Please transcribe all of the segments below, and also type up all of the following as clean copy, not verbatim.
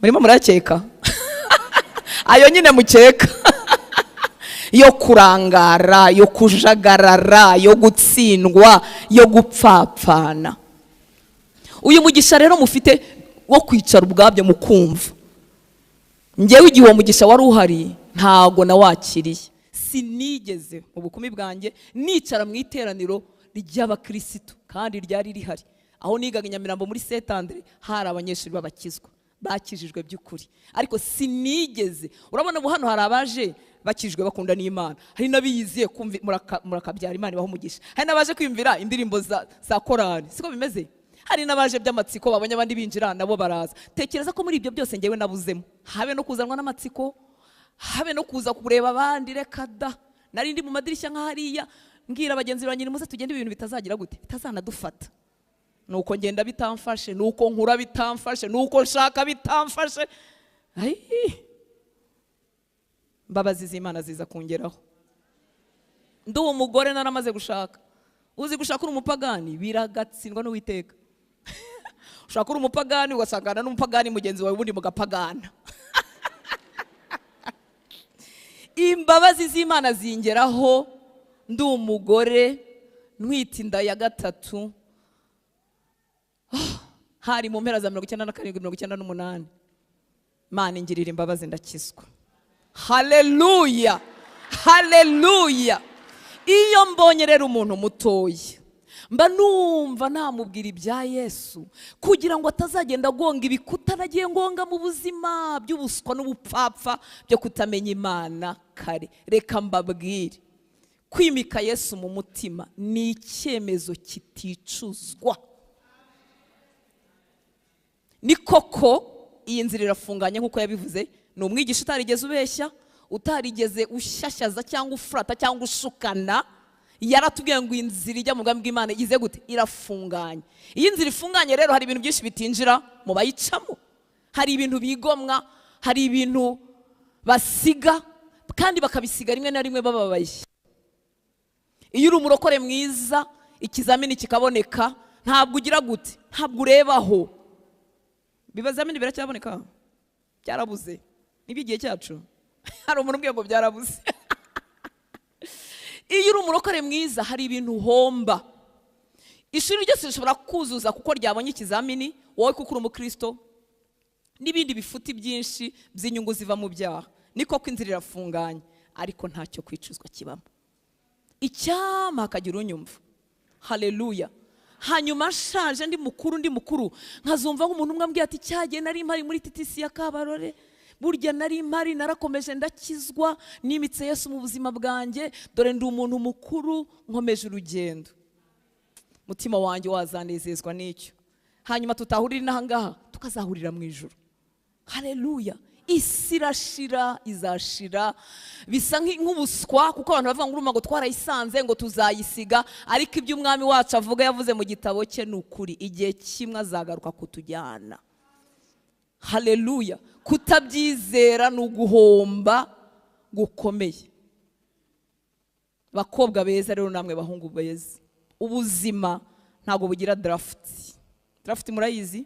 Murimo murakeka ayo nyine mukeka yo kurangara, yo kujagarara, yo gutsindwa, yo gupfapfana. Uyu mugisha rero mufite wo kwicara ubwabyo mukumva, ngewe igihe uwo mugisha wari uhari ntago nawakiriye. Sinigeze mu bukumi bwanjye nicara mu iteraniro ry'abakirisitu kandi ryari rihari. Aho nigaga i Nyamirambo muri Saint Andre hari abanyeshuri b'abakizwa bakijijwe by'ukuri, ariko sinigeze. Urabona ubu hano hari abaje bakijwe bakunda n'Imana, hari n'abiyiziye kumva murakabyara Imana ibaha umugisha, hari n'abaje kwiyumvira indirimbo za korali, siko bimeze? Hari n'abaje by'amatsiko babonye abandi binjira nabo baraza. Tekereza ko muri ibyo byose ngewe nabuzemo, habe no kuzanwa n'amatsiko, habe no kuza kureba abandi. Reka da, nari ndi mu madirishya nk'ahariya mbwira bagenzi banjye muze tugende ibintu bitazagira gute, bitazanadufata. Nuko ngenda bitamfashe, nuko nkura bitamfashe, nuko nshaka bitamfashe. Mbabazi z'Imana ziza kungeraho. Ndi umugore naramaze gushaka. Uzi gushaka uri umupagani biragatsindwa n'Uwiteka. Ushaka uri umupagani ugasangana n'umupagani mugenzi wawe ubundi mugapagana. Imbabazi z'Imana zingeraho ndi umugore ntwite inda ya gatatu. Hari mu mpera za 97 98. Imana ingirira imbabazi ndakizwa. Haleluya, haleluya. Iyo mbonye rero umuntu mutoya mba numva namubwira ibya Yesu kugira ngo atazagenda agonga ibikuta nagiye ngonga mu buzima by'ubuswa n'ubupfapfa byo kutamenya Imana kare. Reka mbabwire, kwimika Yesu mu mutima ni icyemezo kiticuzwa. Ni koko iyi nzira irafunganye nk'uko yabivuze. Ni umwigisha utarigeze ubeshya, utarigeze ushyashyaza cyangwa ufurata cyangwa ushukana. Yaratubwiye ngo inzira ijya mu bwami bw'Imana igize gute? Irafunganye. Iyi nzira ifunganye rero hari ibintu byinshi bitinjira mu bayicamo, hari ibintu bigomwa, hari ibintu basiga kandi bakabisiga rimwe na rimwe bababaye. Iyo uri umurokore mwiza ikizamini kikaboneka ntabwo ugira gute, ntabwo urebaho. Ibizamini biracyaboneka? Byarabuze. Nibyo igihe cyacu. Hari umuntu umbwiye ngo byarabuze. Iyo uri umurokore mwiza hari ibintu uhomba. Ishuri ryose rishobora kuzuza kuko ryabonye ikizamini, wowe kuko uri umukristo, n'ibindi bifuti byinshi by'inyungu ziva mu byaha. Niko ko inzira irafunganye, ariko ntacyo kwicuzwa kibamo. Icyama hakagira unyumva. Haleluya. Hanyuma nshaje ndi mukuru nkazumva nk'umuntu umwe ambwiye ati cyagiye nari mpari muri TTC ya Kabarore, burya nari mpari narakomeje ndakizwa, nimitse Yesu mu buzima bwanjye, dore ndi umuntu mukuru nkomeje urugendo. Mutima wanjye wazanezezwa n'icyo. Hanyuma tutahurira n'ahangaha tukazahurira mu ijuru. Haleluya. Isi irashira, izashira, bisa nk'ubuswa kuko abantu bavuga ngo urumva ngo twarayisanze ngo tuzayisiga, ariko ibyo umwami wacu avuga yavuze mu gitabo cye ni ukuri, igihe kimwe azagaruka kutujyana. Haleluya. Kutabyizera ni uguhomba gukomeye. Bakobwa beza rero namwe bahungu beza, ubuzima ntabwo bugira draft. Draft murayizi?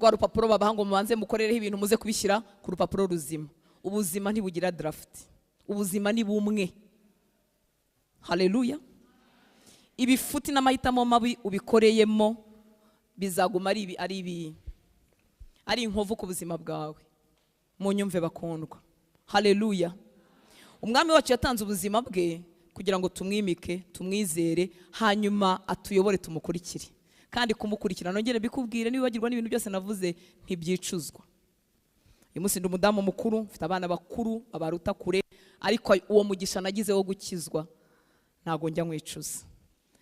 Rwa rupapuro babaha ngo mubanze mukorereho ibintu muze kubishyira ku rupapuro ruzima. Ubuzima ntibugira draft. Ubuzima ni bumwe. Haleluya. Ibifuti n'amahitamo mabi ubikoreyemo bizaguma ari inkovu ku buzima bwawe. Munyumve bakundwa. Haleluya. Umwami wacu yatanze ubuzima bwe kugira ngo tumwimike, tumwizere, hanyuma atuyobore tumukurikire. Kandi kumukurikira nongere bikubwire nibibagirwa n'ibintu byose navuze ntibyicuzwa. Uyu munsi ndi umudamu mukuru, mfite abana bakuru abaruta kure, ariko uwo mugisha nagize wo gukizwa ntago njya nkwicuza.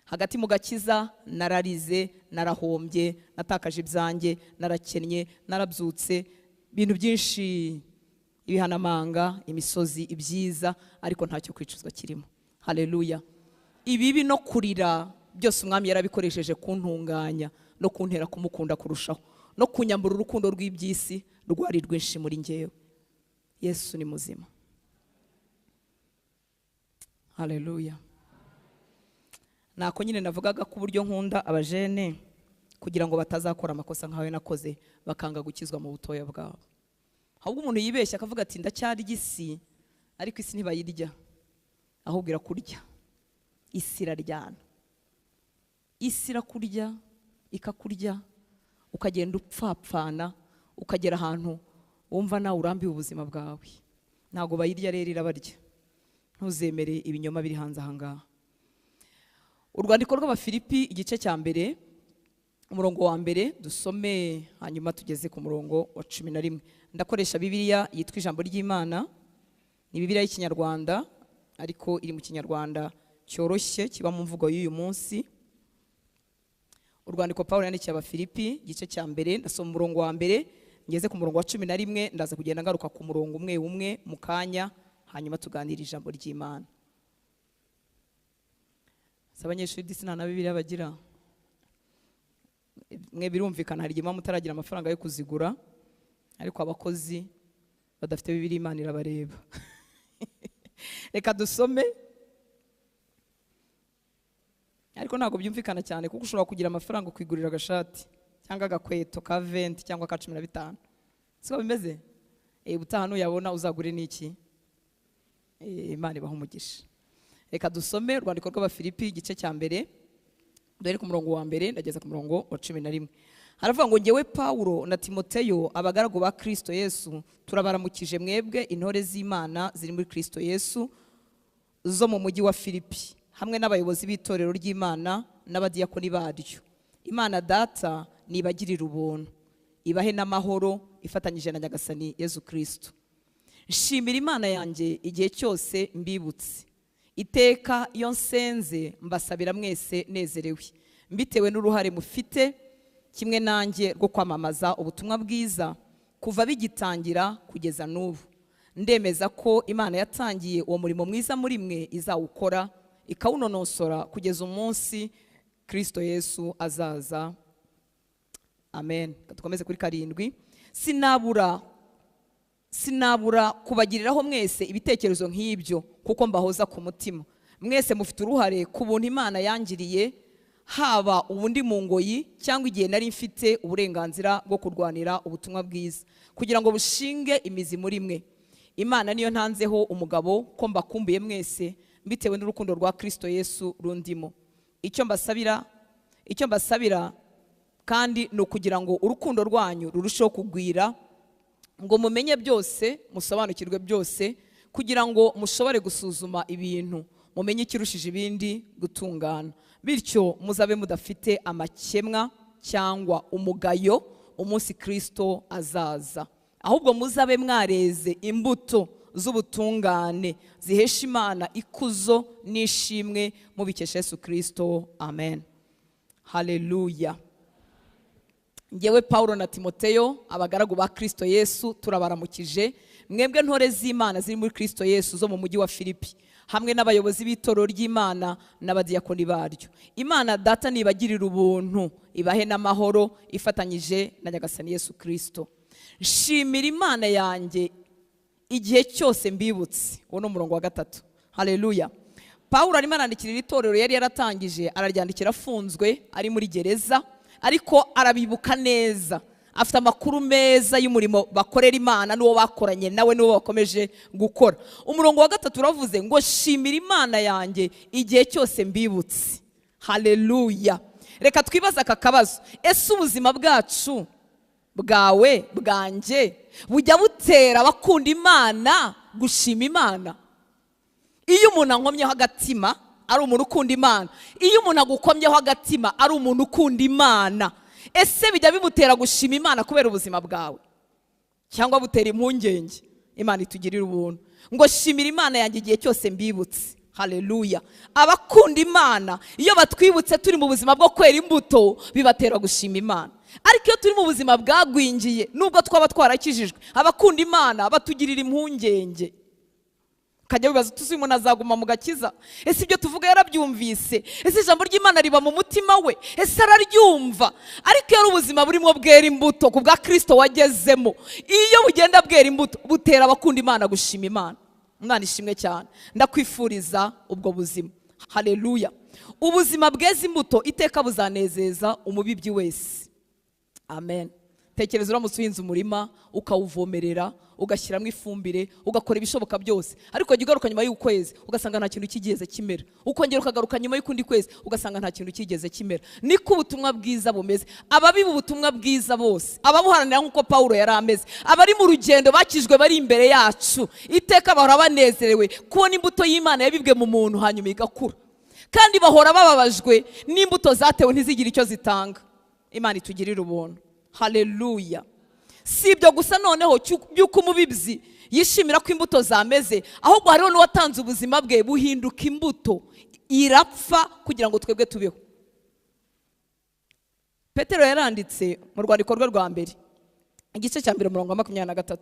Hagati mu gakiza nararize, narahombye, natakaje ibyanjye, narakennye, narabyutse, ibintu byinshi, ibihanamanga, imisozi, ibyiza, ariko ntacyo kwicuzwa kirimo. Haleluya. Ibibi no kurira byose umwami yarabikoresheje kuntunganya no kuntera kumukunda kurushaho no kunyambura urukundo rw'iby'isi rwari rwinshi muri ngewe. Yesu ni muzima. Haleluya. Nako nyine navugaga ku buryo nkunda abajene, kugira ngo batazakora amakosa nkawe nakoze, bakanga gukizwa mu butoya bwabo. Ahubwo umuntu yibeshya akavuga ati ndacyarya isi, ariko isi ntibayirya, ahubwo irakurya. Isi iraryana, isi irakurya, ikakurya, ukagenda upfapfana, ukagera ahantu wumva nawe urambiwe ubuzima bwawe. Ntabwo bayirya rero, irabarya. Ntuzemere ibinyoma biri hanze aha ngaha. Urwandiko rw'Abafilipi igice cya mbere umurongo wa mbere dusome, hanyuma tugeze ku murongo wa 11. Ndakoresha Bibiliya yitwa Ijambo ry'Imana, ni Bibiliya y'Ikinyarwanda ariko iri mu Kinyarwanda cyoroshye kiba mu mvugo y'uyu munsi. Urwandiko Pawulo yandikiye Abafilipi igice cya mbere, ndasoma umurongo wa mbere ngeze ku murongo wa 11, ndaza kugenda ngaruka ku murongo umwe umwe mu kanya, hanyuma tuganira ijambo ry'Imana. Abanyeshuri disi nta na Bibiliya bagira, mwe birumvikana hari igihe mutaragira amafaranga yo kuzigura, ariko abakozi badafite Bibiliya Imana irabareba. Reka dusome, ariko ntabwo byumvikana cyane kuko ushobora kugira amafaranga kwigurira agashati cyangwa agakweto ka 20 cyangwa ka 15. Siko bimeze? Ubutaha nuyabona uzagure n'iki? Imana ibaha umugisha. Reka dusome urwandiko rw'Abafilipi igice cya mbere, duhere ku murongo wa mbere ndageza ku murongo wa 11. Haravuga ngo ngewe Pawulo na Timoteyo abagaragu ba Kristo Yesu turabaramukije mwebwe intore z'Imana ziri muri Kristo Yesu zo mu mujyi wa Filipi, hamwe n'abayobozi b'itorero ry'Imana n'abadiyakoni baryo. Imana Data nibagirira ubuntu, ibahe n'amahoro ifatanyije na Nyagasani Yesu Kristo. Nshimira Imana yanjye igihe cyose mbibutse, iteka iyo nsenze mbasabira mwese nezerewe, mbitewe n'uruhare mufite kimwe nanjye rwo kwamamaza ubutumwa bwiza kuva bigitangira kugeza n'ubu. Ndemeza ko Imana yatangiye uwo murimo mwiza muri mwe izawukora ikawunonosora kugeza umunsi Kristo Yesu azaza. Amen. Dukomeze kuri 7. Sinabura kubagiriraho mwese ibitekerezo nk'ibyo, kuko mbahoza ku mutima. Mwese mufite uruhare ku buntu Imana yangiriye, haba ubundi mu ngoyi cyangwa igihe nari mfite uburenganzira bwo kurwanira ubutumwa bwiza, kugira ngo bushinge imizi muri mwe. Imana niyo ntanzeho umugabo ko mbakumbuye mwese, mbitewe n'urukundo rwa Kristo Yesu rundimo. Icyo mbasabira kandi ni ukugira ngo urukundo rwanyu rurusheho kugwira, ngo mumenye byose, musobanukirwe byose, kugira ngo mushobore gusuzuma ibintu, mumenye ikirushije ibindi gutungana. Bityo muzabe mudafite amakemwa cyangwa umugayo umunsi Kristo azaza, ahubwo muzabe mwareze imbuto z'ubutungane zihesha Imana ikuzo n'ishimwe mubikesha Yesu Kristo. Amen. Haleluya. Ngewe Paulo na Timoteyo abagaragu ba Kristo Yesu turabaramukije mwebwe ntore z'Imana ziri muri Kristo Yesu zo mu mujyi wa Filipi, hamwe n'abayobozi b'itorero ry'Imana n'abadiyakoni baryo. Imana Data nibagirira ubuntu, ibahe n'amahoro ifatanyije na Nyagasani Yesu Kristo. Nshimira Imana yanjye igihe cyose mbibutse. Uwo ni umurongo wa 3. Haleluya. Paulo arimo arandikira itorero yari yaratangije, araryandikira afunzwe ari muri gereza, ariko arabibuka neza, afite amakuru meza y'umurimo bakorera Imana n'uwo bakoranye nawe n'uwo bakomeje gukora. Umurongo wa 3 uravuze ngo shimira Imana yanjye igihe cyose mbibutse. Haleluya. Reka twibaze aka kabazo: ese ubuzima bwacu, bwawe, bwanjye, bujya butera abakunda Imana gushima Imana? Iyo umuntu ankomyeho agatima ari umuntu ukunda Imana, iyo umuntu agukomyeho agatima ari umuntu ukunda Imana, ese bijya bimutera gushima Imana kubera ubuzima bwawe, cyangwa butera impungenge? Imana itugirira ubuntu. Ngo shimira Imana yanjye igihe cyose mbibutse. Haleluya. Abakunda Imana iyo batwibutse turi mu buzima bwo kwera imbuto bibatera gushima Imana. Ariko iyo turi mu buzima bwagwingiye, nubwo twaba twarakijijwe, abakunda Imana batugirira impungenge. Kajya bibaza tuzi umuntu azaguma mu gakiza? Ese ibyo tuvuga yarabyumvise? Ese ijambo ry'Imana riba mu mutima we? Ese araryumva? Ariko iyo ubuzima burimo bwera imbuto ku bwa Kristo wagezemo, iyo bugenda bwera imbuto butera abakunda Imana gushima Imana. Imana ishimwe cyane. Ndakwifuriza ubwo buzima. Haleluya. Ubuzima bweza imbuto iteka buzanezeza umubibyi wese. Amen. Tekereza uramutse uhinze umurima ukawuvomerera, ugashyiramo ifumbire, ugakora ibishoboka byose, ariko jya ugaruka nyuma y'ukwezi ugasanga nta kintu kigeze kimera, ukongera ukagaruka nyuma y'ukundi kwezi ugasanga nta kintu kigeze kimera. Niko ubutumwa bwiza bumeze. Ababiba ubutumwa bwiza bose, ababuharanira nk'uko Pawulo yari ameze, abari mu rugendo bakijwe bari imbere yacu, iteka bahora banezerewe kubona imbuto y'Imana yabibwe mu muntu hanyuma igakura, kandi bahora bababajwe n'imbuto zatewe ntizigire icyo zitanga. Imana itugirire ubuntu. Haleluya. Si ibyo gusa noneho by'uko umubibyi yishimira ko imbuto zameze, ahubwo hariho n'uwatanze ubuzima bwe buhinduka imbuto irapfa kugira ngo twebwe tubeho. Petero yaranditse mu rwandiko rwe rwa mbere igice cya mbere umurongo wa 23,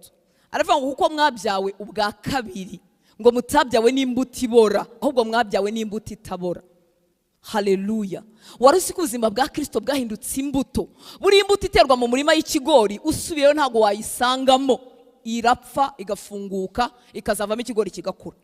aravuga ngo kuko mwabyawe ubwa kabiri, ngo mutabyawe n'imbuto ibora, ahubwo mwabyawe n'imbuto itabora. Haleluya. Wari uzi ko ubuzima bwa Kristo bwahindutse imbuto? Buri imbuto iterwa mu murima y'ikigori, usubiyeyo ntabwo wayisangamo, irapfa igafunguka ikazavamo ikigori kigakura.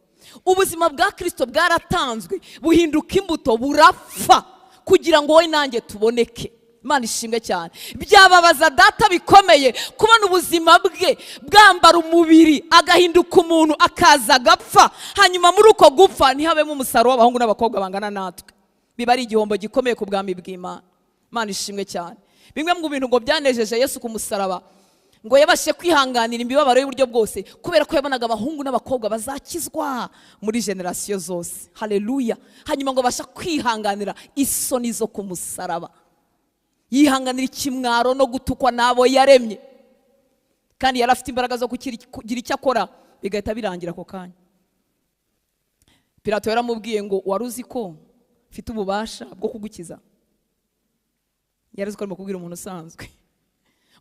Ubuzima bwa Kristo bwaratanzwe buhinduka imbuto, burapfa kugira ngo wowe nanjye tuboneke. Imana ishimwe cyane. Byababaza data bikomeye kubona ubuzima bwe bwambara umubiri agahinduka umuntu akaza agapfa, hanyuma muri uko gupfa ntihabemo umusaruro w'abahungu n'abakobwa bangana natwe. Biba ari igihombo gikomeye ku bwami bw'Imana. Imana ishimwe cyane. Bimwe mu bintu ngo byanejeje Yesu ku musaraba, ngo yabashe kwihanganira imibabaro y'uburyo bwose kubera ko yabonaga abahungu n'abakobwa bazakizwa muri generasiyo zose. Haleluya. Hanyuma ngo basha kwihanganira isoni zo ku musaraba, yihanganira ikimwaro no gutukwa n'abo yaremye, kandi yari afite imbaraga zo kugira icyo akora bigahita birangira ako kanya. Pilato yaramubwiye ngo wari uzi ko mfite ububasha bwo kugukiza? Yari azi ko arimo kubwira umuntu usanzwe.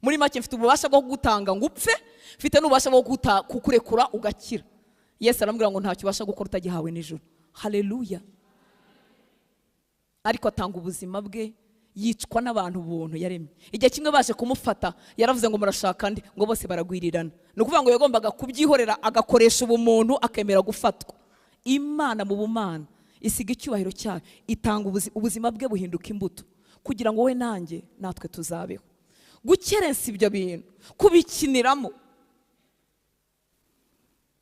Muri make, mfite ububasha bwo kugutanga ngo upfe, mfite n'ububasha bwo kukurekura ugakira. Yesu aramubwira ngo ntacyo ubasha gukora utagihawe n'ijuru. Haleluya. Ariko atanga ubuzima bwe, yicwa n'abantu ubuntu yaremye. Igihe kimwe baje kumufata yaravuze ngo murashaka nde? Ngo bose baragwirirana. Ni ukuvuga ngo yagombaga kubyihorera agakoresha ubumuntu akemera gufatwa. Imana mu bumana isiga icyubahiro cyayo, itanga ubuzima bwe buhinduka imbuto kugira ngo wowe nanjye natwe tuzabeho. Gukerensa ibyo bintu, kubikiniramo,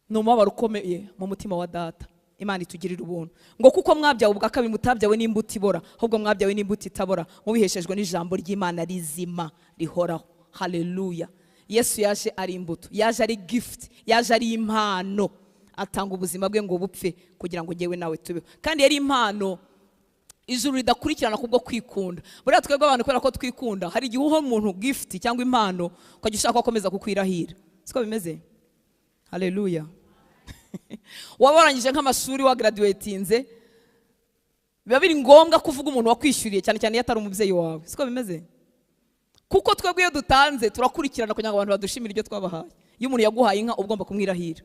ni umubabaro ukomeye mu mutima wa data. Imana itugirire ubuntu. Ngo kuko mwabyawe ubwa kabiri mutabyawe n'imbuto ibora, ahubwo mwabyawe n'imbuto itabora, mubiheshejwe n'ijambo ry'Imana rizima rihoraho. Haleluya. Yesu yaje ari imbuto, yaje ari gift, yaje ari impano, atanga ubuzima bwe ngo bupfe kugira ngo njyewe nawe tubeho. Kandi yari impano ijuru ridakurikirana kubwo kwikunda. Buriya twebwe abantu kubera ko twikunda, hari igihe uha umuntu gift cyangwa impano ukajya ushaka ko akomeza kukwirahira. Siko bimeze? Haleluya. Waba warangije nk'amashuri wa graduatinze, biba biri ngombwa kuvuga umuntu wakwishyuriye, cyane cyane iyo atari umubyeyi wawe. Siko bimeze? Kuko twebwe iyo dutanze turakurikirana kugira ngo abantu badushimire ibyo twabahaye. Iyo umuntu yaguhaye inka uba ugomba kumwirahira.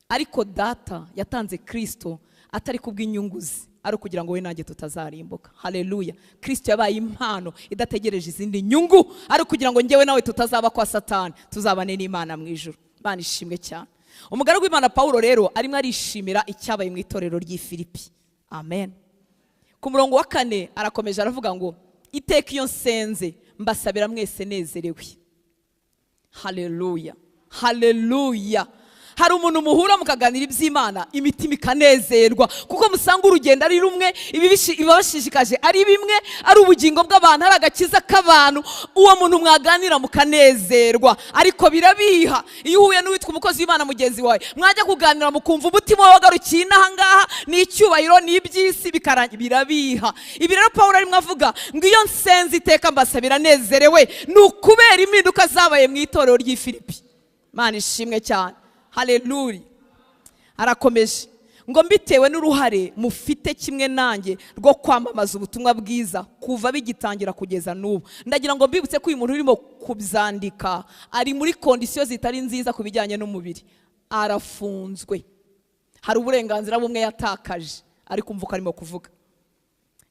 Ariko data yatanze Kristo atari kubw'inyungu ze, ari kugira ngo we nanjye tutazarimbuka. Haleluya. Kristo yabaye impano idategereje izindi nyungu, ari kugira ngo njyewe nawe tutazaba kwa Satani, tuzabane n'Imana mu ijuru. Imana ishimwe cyane. Umugaragu w'Imana Paulo rero arimo arishimira icyabaye mu itorero ry'i Filipi. Amen. Ku murongo wa 4 arakomeje aravuga ngo iteka iyo nsenze mbasabira mwese nezerewe. Haleluya. Haleluya. Hari umuntu muhura mukaganira iby'Imana, imitima ikanezerwa, kuko musanga urugendo ari rumwe, ibibashishikaje ari bimwe, ari ubugingo bw'abantu, ari agakiza k'abantu. Uwo muntu mwaganira mukanezerwa. Ariko birabiha iyo uhuye n'uwitwa umukozi w'Imana mugenzi wawe, mwajya kuganira mukumva umutima wawe wagarukiye inaha ngaha, ni icyubahiro, ni iby'isi, birabiha. Ibi rero Pawulo arimo avuga ngo iyo nsenze iteka mbasabira nezerewe, ni ukubera impinduka zabaye mu itorero ry'i Filipi. Imana ishimwe cyane. Haleluya. Arakomeje ngo mbitewe n'uruhare mufite kimwe nanjye rwo kwamamaza ubutumwa bwiza kuva bigitangira kugeza n'ubu. Ndagira ngo mbibutse ko uyu muntu urimo kubyandika ari muri kondisiyo zitari nziza ku bijyanye n'umubiri, arafunzwe, hari uburenganzira bumwe yatakaje, ariko umva uko arimo kuvuga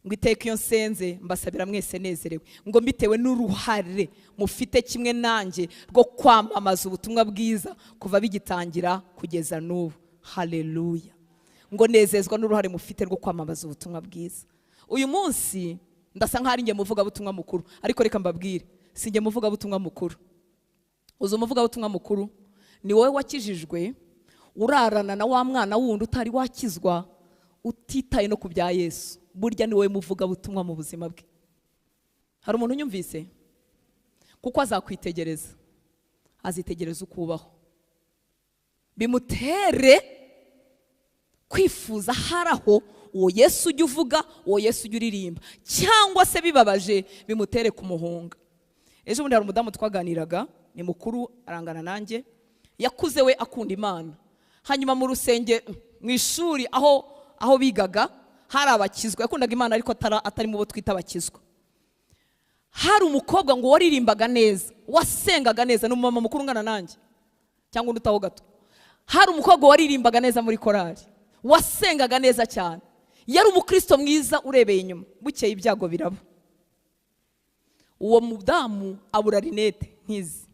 ngo iteka iyo nsenze mbasabira mwese nezerewe, ngo mbitewe n'uruhare mufite kimwe nanjye rwo kwamamaza ubutumwa bwiza kuva bigitangira kugeza n'ubu. Haleluya. Ngo nezezwa n'uruhare mufite rwo kwamamaza ubutumwa bwiza. Uyu munsi ndasa nkaho ari njye muvugabutumwa mukuru, ariko reka mbabwire, si njye muvugabutumwa mukuru. Uzi umuvugabutumwa mukuru ni wowe wakijijwe urarana na wa mwana wundi utari wakizwa, utitaye no ku bya Yesu. Burya ni wowe muvugabutumwa mu buzima bwe. Hari umuntu unyumvise? Kuko azakwitegereza, azitegereza ukubaho, bimutere kwifuza haraho uwo Yesu ujya uvuga, uwo Yesu ujya uririmba, cyangwa se bibabaje bimutere kumuhunga. Ejo bundi hari umudamu twaganiraga, ni mukuru arangana nanjye, yakuze we akunda Imana. Hanyuma mu rusenge, mu ishuri aho bigaga hari abakizwa, yakundaga Imana ariko atari mu bo twita abakizwa. Hari umukobwa ngo waririmbaga neza, wasengaga neza, ni umumama mukuru ungana nanjye cyangwa undi utaho gato. Hari umukobwa waririmbaga neza muri korali, wasengaga neza cyane, yari umukristo mwiza urebeye inyuma. Bukeye ibyago biraba, uwo mudamu abura rinete nkizi.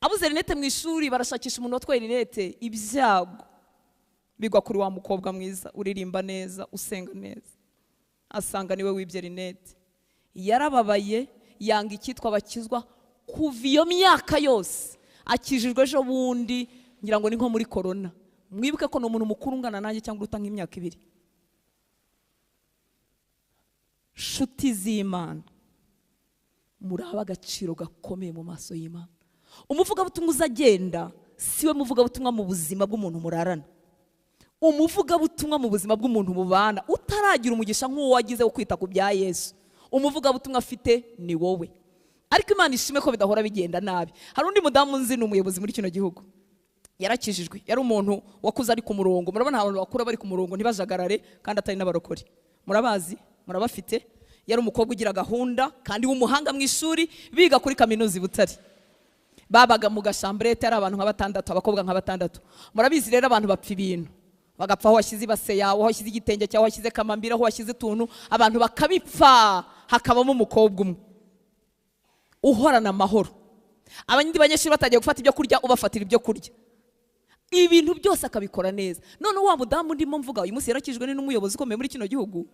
Abuze rinete mu ishuri, barashakisha umuntu watwaye rinete, ibyago bigwa kuri wa mukobwa mwiza uririmba neza, usenga neza, asanga niwe wibye rinete. Yarababaye, yanga icyitwa abakizwa kuva iyo myaka yose. Akijijwe ejo bundi, ngira ngo ni nko muri corona. Mwibuke ko ni umuntu mukuru ungana nanjye cyangwa uruta nk'imyaka 2. Shuti z'Imana, muraba agaciro gakomeye mu maso y'Imana. Umuvugabutumwa uzagenda siwe muvugabutumwa mu buzima bw'umuntu murarana. Umuvugabutumwa mu buzima bw'umuntu mubana utaragira umugisha nk'uwo wagize wo kwita ku bya Yesu, umuvugabutumwa afite ni wowe. Ariko Imana ishimwe ko bidahora bigenda nabi. Hari undi mudamu nzi, ni umuyobozi muri kino gihugu, yarakijijwe, yari umuntu wakuze ari ku murongo. Murabona abantu bakura bari ku murongo ntibajagarare, kandi atari n'abarokore, murabazi, murabafite. Yari umukobwa ugira gahunda kandi w'umuhanga mu ishuri, biga kuri kaminuza i Butare. Babaga mu gashambrete ari abantu nka batandatu, abakobwa nka batandatu. Murabizi rero abantu bapfa ibintu, bagapfa aho washyize ibase yawe, aho washyize igitenge cyawe, aho washyize kamambira, aho washyize utuntu, abantu bakabipfa. Hakabamo umukobwa umwe uhorana amahoro. Abandi banyeshuri batagiye gufata ibyo kurya, ubafatira ibyo kurya, ibintu byose akabikora neza. None wa mudamu ndimo mvuga uyu munsi yarakijwe n'umuyobozi ukomeye muri kino gihugu,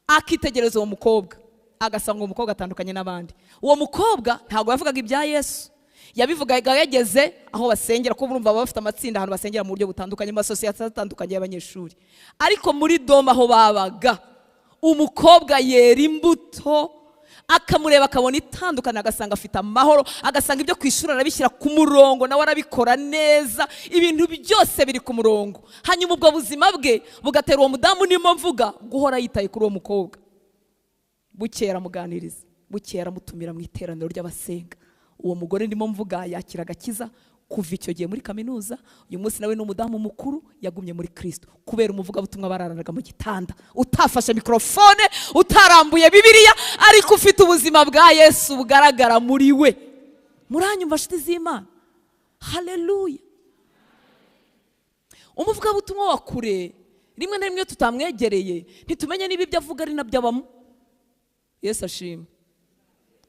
akitegereza uwo mukobwa agasanga uwo mukobwa atandukanye n'abandi. Uwo mukobwa ntabwo yavugaga ibya Yesu, yabivugaga yageze aho basengera, ko urumva baba bafite amatsinda ahantu basengera mu buryo butandukanye, mu masosiyete atandukanye y'abanyeshuri. Ariko muri doma aho babaga, umukobwa yera imbuto, akamureba akabona itandukanye, agasanga afite amahoro, agasanga ibyo kwishura arabishyira ku murongo, nawe arabikora neza, ibintu byose biri ku murongo. Hanyuma ubwo buzima bwe bugatera uwo mudamu ndimo mvuga guhora yitaye kuri uwo mukobwa. Bukera muganiriza, bukera mutumira mu iteraniro ry'abasenga. Uwo mugore ndimo mvuga yakira agakiza kuva icyo gihe muri kaminuza. Uyu munsi nawe ni umudamu mukuru, yagumye muri Kristo kubera umuvugabutumwa bararanaga mu gitanda, utafashe mikrofone, utarambuye Bibiliya, ariko ufite ubuzima bwa Yesu bugaragara muri we. Muranyumva nshuti z'Imana? Haleluya. Umuvugabutumwa wa kure rimwe na rimwe tutamwegereye ntitumenye niba ibyo avuga ari nabyo abamo. Yesu ashimwe.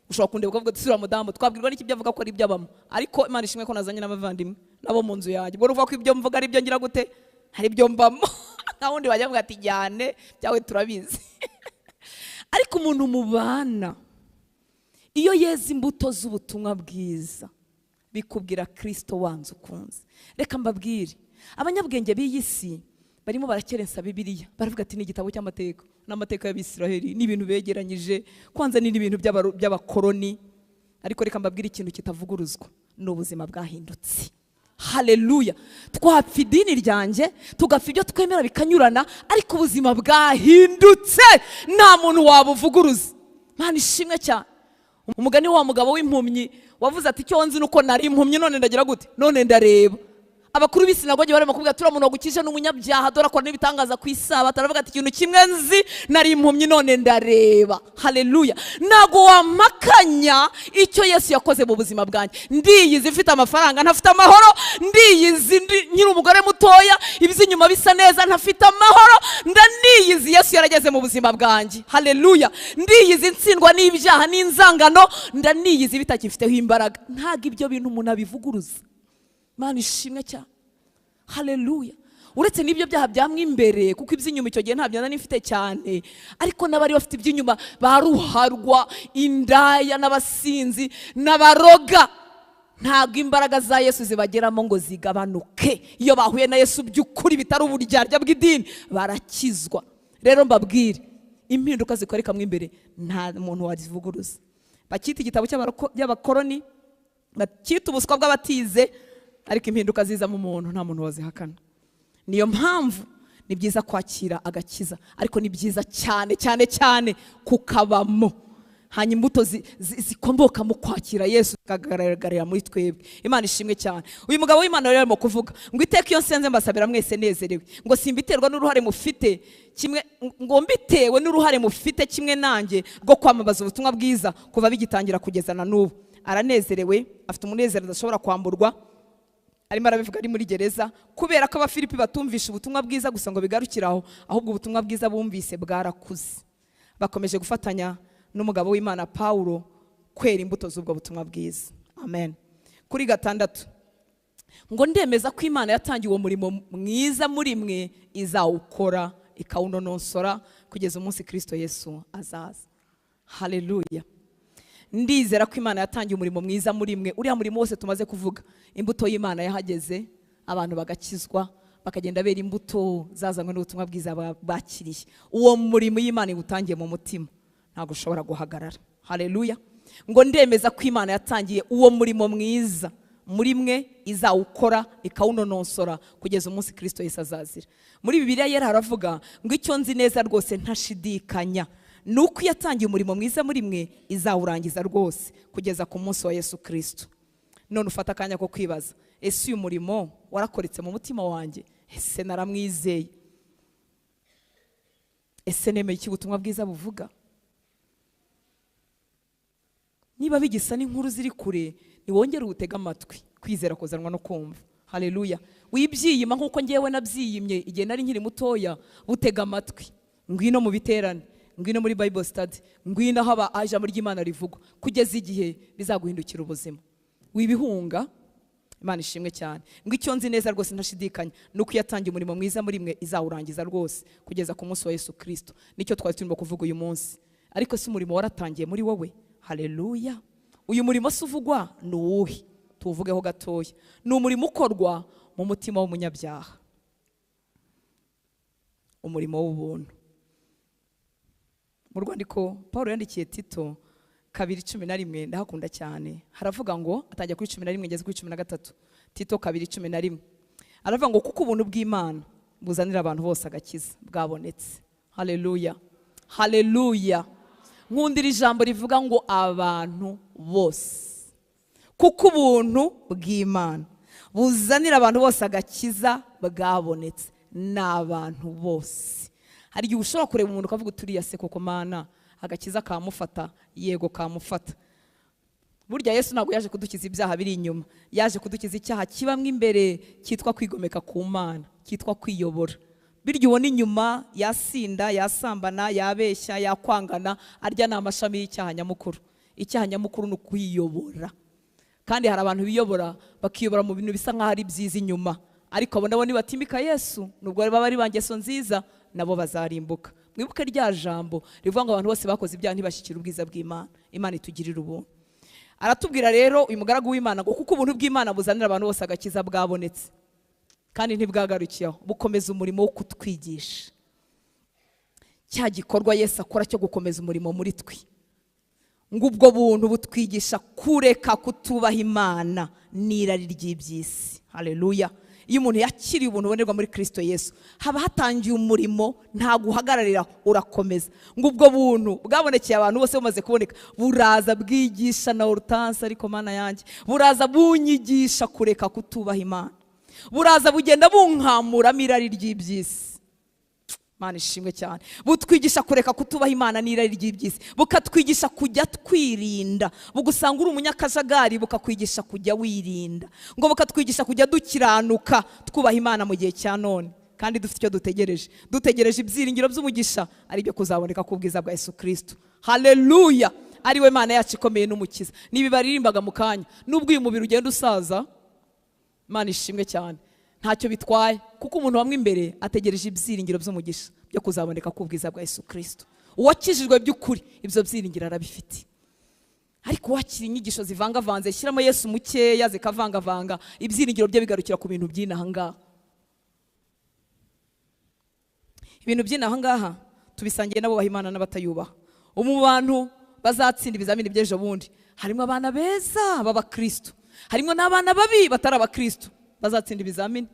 Ushobora kundeba ukavuga ati sura mudamu, twabwirwa n'iki ibyo avuga ko ari ibyo abamo. Ariko Imana ishimwe ko nazanye n'abavandimwe nabo mu nzu yanjye. Ubwo uvuga ko ibyo mvuga ari ibyo ngira gute, hari ibyo mbamo. Nta wundi wajya avuga ati jyane byawe turabizi. Ariko umuntu mubana iyo yeze imbuto z'ubutumwa bwiza bikubwira Kristo wanze ukunze. Reka mbabwire, abanyabwenge b'iyi si barimo barakerensa Bibiliya, baravuga ati ni igitabo cy'amateka, n'amateka y'Abisiraheli, ni ibintu begeranyije, kwanza ni ibintu by'abakoroni. Ariko reka mbabwire ikintu kitavuguruzwa, ni ubuzima bwahindutse. Haleluya. Twapfa idini ryanjye, tugapfa ibyo twemera bikanyurana, ariko ubuzima bwahindutse, nta muntu wabuvuguruza. Mana ishimwe cyane. Umugani wa mugabo w'impumyi wavuze ati icyo nzi nuko nari impumyi, none ndagira gute? None ndareba. Abakuru b'isinagogi barimo kuvuga ati uriya muntu wagukije ni umunyabyaha, dore akora n'ibitangaza ku isabato. Aravuga ati ikintu kimwe nzi, nari impumyi none ndareba. Haleluya. Ntago wamakanya icyo Yesu yakoze mu buzima bwanjye. Ndiyizi mfite amafaranga ntafite amahoro, ndiyizi nkiri umugore mutoya iby'inyuma bisa neza ntafite amahoro, ndaniyizi Yesu yarageze mu buzima bwanjye. Haleluya. Ndiyizi ntsindwa n'ibyaha n'inzangano, ndaniyizi bitakifiteho imbaraga. Ntago ibyo bintu umuntu abivuguruza. Mana ishimwe cyane. Haleluya. Uretse n'ibyo byaha byamwe imbere, kuko iby'inyuma icyo gihe ntabyo nari mfite cyane, ariko n'abari bafite iby'inyuma baruharwa, indaya n'abasinzi n'abaroga, ntabwo imbaraga za Yesu zibageramo ngo zigabanuke. Iyo bahuye na Yesu by'ukuri bitari uburyarya bw'idini, barakizwa. Rero mbabwire, impinduka zikoreka mu imbere nta muntu wazivuguruza. Bakita igitabo cy'abakoroni, bakita ubuswa bw'abatize, ariko impinduka ziza mu muntu nta muntu wazihakana. Niyo mpamvu ni byiza kwakira agakiza, ariko ni byiza cyane cyane cyane kukabamo. Hanyuma imbuto zikomoka mu kwakira Yesu zikagaragarira muri twebwe. Imana ishimwe cyane. Uyu mugabo w'Imana rero arimo kuvuga ngo iteka iyo nsenze mbasabira mwese nezerewe, ngo simbiterwa n'uruhare mufite kimwe, ngo mbitewe n'uruhare mufite kimwe nanjye rwo kwamamaza ubutumwa bwiza kuva bigitangira kugeza na n'ubu. Aranezerewe, afite umunezero adashobora kwamburwa. Arimo arabivuga ari muri gereza, kubera ko Abafilipi batumvisha ubutumwa bwiza gusa ngo bigarukiraho, ahubwo ubutumwa bwiza bumvise bwarakuze. Bakomeje gufatanya n'umugabo w'Imana Paulo kwera imbuto z'ubwo butumwa bwiza. Amen. Kuri 6, ngo ndemeza ko Imana yatangiye uwo murimo mwiza muri mwe, izawukora ikawunonosora kugeza umunsi Kristo Yesu azaza. Haleluya. Ndizera ko Imana yatangiye umurimo mwiza muri mwe. Uriya murimo wose tumaze kuvuga, imbuto y'Imana yahageze, abantu bagakizwa, bakagenda bera imbuto zazanywe n'ubutumwa bwiza bakiriye. Uwo murimo y'Imana iwutangiye mu mutima ntabwo ushobora guhagarara. Haleluya. Ngo ndemeza ko Imana yatangiye uwo murimo mwiza muri mwe, izawukora ikawunonosora kugeza umunsi Kristo Yesu azazira. Muri Bibiliya yera haravuga ngo icyo nzi neza rwose ntashidikanya nuko yatangiye umurimo mwiza muri mwe, izawurangiza rwose kugeza ku munsi wa Yesu Kristo. None ufata akanya ko kwibaza, ese uyu murimo warakoretse mu mutima wanjye? Ese naramwizeye? Ese nemeye iki ubutumwa bwiza buvuga? Niba bigisa n'inkuru ziri kure, niwongere utega amatwi. Kwizera kuzanwa no kumva. Haleluya. Wibyiyima nkuko ngewe nabyiyimye igihe nari nkiri mutoya, butega amatwi. Ngwino mu biterane, ngwino muri Bible study, ngwino aho ijambo ry'Imana rivugwa, kugeza igihe bizaguhindukira ubuzima. Wibihunga. Imana ishimwe cyane. Ngo icyo nzi neza rwose ntashidikanya nuko yatangiye umurimo mwiza muri mwe, izawurangiza rwose kugeza ku munsi wa Yesu Kristo. Nicyo twari turimo kuvuga uyu munsi. Ariko si umurimo waratangiye muri wowe? Haleluya. Uyu murimo se uvugwa ni uwuhe? Tuvugeho gatoya. Ni umurimo ukorwa mu mutima w'umunyabyaha, umurimo w'ubuntu. Mu rwandiko Paulo yandikiye Tito 2:11, ndahakunda cyane. Haravuga ngo, atangira kuri 11 ngeze kuri 13. Tito 2:11. Aravuga ngo kuko ubuntu bw'Imana buzanira abantu bose agakiza bwabonetse. Haleluya. Haleluya. Nkundira ijambo rivuga ngo abantu bose. Kuko ubuntu bw'Imana buzanira abantu bose agakiza bwabonetse. N'abantu bose. Hari igihe ushobora kureba umuntu ukavuga uturiya se koko Mana agakiza kamufata, yego kamufata. Burya Yesu ntabwo yaje kudukiza ibyaha biri inyuma, yaje kudukiza icyaha kibamwe imbere cyitwa kwigomeka ku Mana, cyitwa kwiyobora. Biryo ubona inyuma yasinda, yasambana, yabeshya, yakwangana, arya ni amashami y'icyaha nyamukuru. Icyaha nyamukuru ni ukwiyobora. Kandi hari abantu biyobora bakiyobora mu bintu bisa nkaho ari byiza inyuma, ariko abo nabo nibatimika Yesu, nubwo baba ari bangeso nziza, nabo bazarimbuka. Mwibuke rya jambo rivuga ngo abantu bose bakoze ibyaha ntibashyikira ubwiza bw'Imana. Imana itugirira ubuntu. Aratubwira rero uyu mugaragu w'Imana ngo kuko ubuntu bw'Imana buzanira abantu bose agakiza bwabonetse, kandi ntibwagarukiyeho, bukomeza umurimo wo kutwigisha. Cya gikorwa Yesu akora cyo gukomeza umurimo muri twe, ngo ubwo buntu butwigisha kureka kutubaha Imana n'irari ry'iby'isi. Haleluya. Iyo umuntu yakiriye ubuntu bubonerwa muri Kristo Yesu, haba hatangiye umurimo, nta guhagararira, urakomeza. Ngo ubwo buntu bwabonekeye abantu bose bumaze kuboneka, buraza bwigisha na Hortense, ariko Mana yanjye, buraza bunyigisha kureka kutubaha Imana, buraza bugenda bunkamuramo irari ry'iby'isi. Mana ishimwe cyane. Butwigisha kureka kutubaha Imana n'irari ry'iby'isi, bukatwigisha kujya twirinda. Bugusanga uri umunyakajagari, bukakwigisha kujya wirinda. Ngo bukatwigisha kujya dukiranuka, twubaha Imana mu gihe cya none, kandi dufite icyo dutegereje. Dutegereje ibyiringiro by'umugisha ari byo kuzaboneka ku bwiza bwa Yesu Kristo. Haleluya. Ari we Mana yacu ikomeye n'umukiza. Nibi baririmbaga mu kanya, nubwo uyu mubiri ugenda usaza, Mana ishimwe cyane, Ntacyo bitwaye, kuko umuntu wamwe imbere ategereje ibyiringiro by'umugisha byo kuzaboneka ku bwiza bwa Yesu Kristo. Uwakijijwe by'ukuri ibyo byiringiro arabifite. Ariko wakira inyigisho zivangavanze, shyiramo Yesu mukeya zikavangavanga, ibyiringiro bye bigarukira ku bintu by'inaha ngaha. Ibintu by'inaha ngaha tubisangiye n'abubaha Imana n'abatayubaha. Mu bantu bazatsinda ibizamini by'ejo bundi harimo abana beza b'abakristo, harimo n'abana babi batari abakristo bazatsinda ibizamini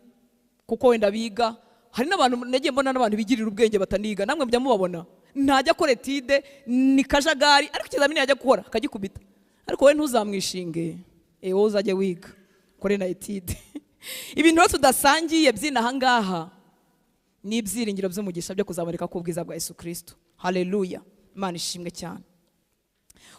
kuko wenda biga. Hari n'abantu nagiye mbona n'abantu bigirira ubwenge bataniga, namwe mujya mubabona, ntajya akora etide ni kajagari, ariko ikizamini yajya gukora akagikubita. Ariko wowe ntuzamwishinge, wowe uzajye wiga ukore na etide. Ibintu rero tudasangiye by'inaha ngaha ni ibyiringiro by'umugisha byo kuzaboneka ku bwiza bwa Yesu Kristo. Haleluya, Imana ishimwe cyane.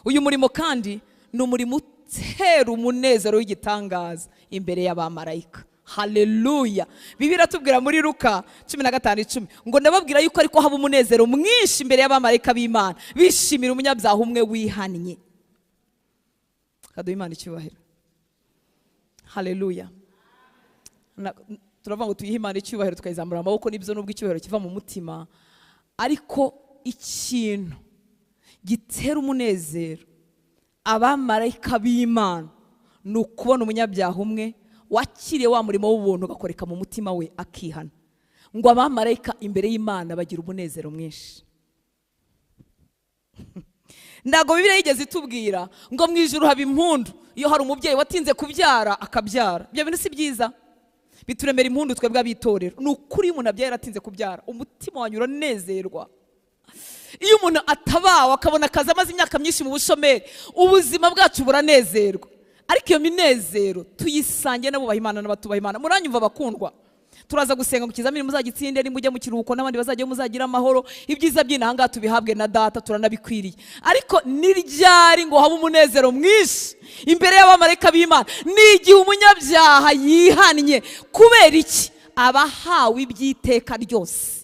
Uyu murimo kandi ni umurimo utera umunezero w'igitangaza imbere y'abamarayika. Haleluya. Bibiliya iratubwira muri Luka 15:10 ngo ndababwira yuko ariko haba umunezero mwinshi imbere y'abamarayika b'Imana bishimira umunyabyaha umwe wihannye. Kaduha Imana icyubahiro. Haleluya. Turavuga ngo tuyihe Imana icyubahiro tukayizamura amaboko, nibyo nubwo icyubahiro kiva mu mutima, ariko ikintu gitera umunezero abamarayika b'Imana ni ukubona umunyabyaha umwe wakiriye wa murimo w'ubuntu ugakoreka mu mutima we akihana. Ngo abamarayika imbere y'Imana bagira umunezero mwinshi. Ntabwo Bibiliya yigeze itubwira ngo mu ijuru haba impundu iyo hari umubyeyi watinze kubyara akabyara. Ibyo bintu si byiza, bituremera impundu twebwe abitorero. Ni ukuri umuntu abyaye yaratinze kubyara, umutima wanyu uranezerwa. Iyo umuntu atabawe akabona akazi amaze imyaka myinshi mu bushomeri, ubuzima bwacu buranezerwa. Ariko iyo minezero tuyisange n'abubaha Imana n'abatubaha Imana. Muranyumva bakundwa, turaza gusenga ngo ikizamini muzagitsinde, nimujye mu kiruhuko n'abandi bazajya muzagira amahoro, ibyiza by'inaha ngaha tubihabwe na data, turanabikwiriye. Ariko ni ryari ngo habe umunezero mwinshi imbere y'abamarayika b'Imana? Ni igihe umunyabyaha yihannye. Kubera iki? Abahawe iby'iteka ryose.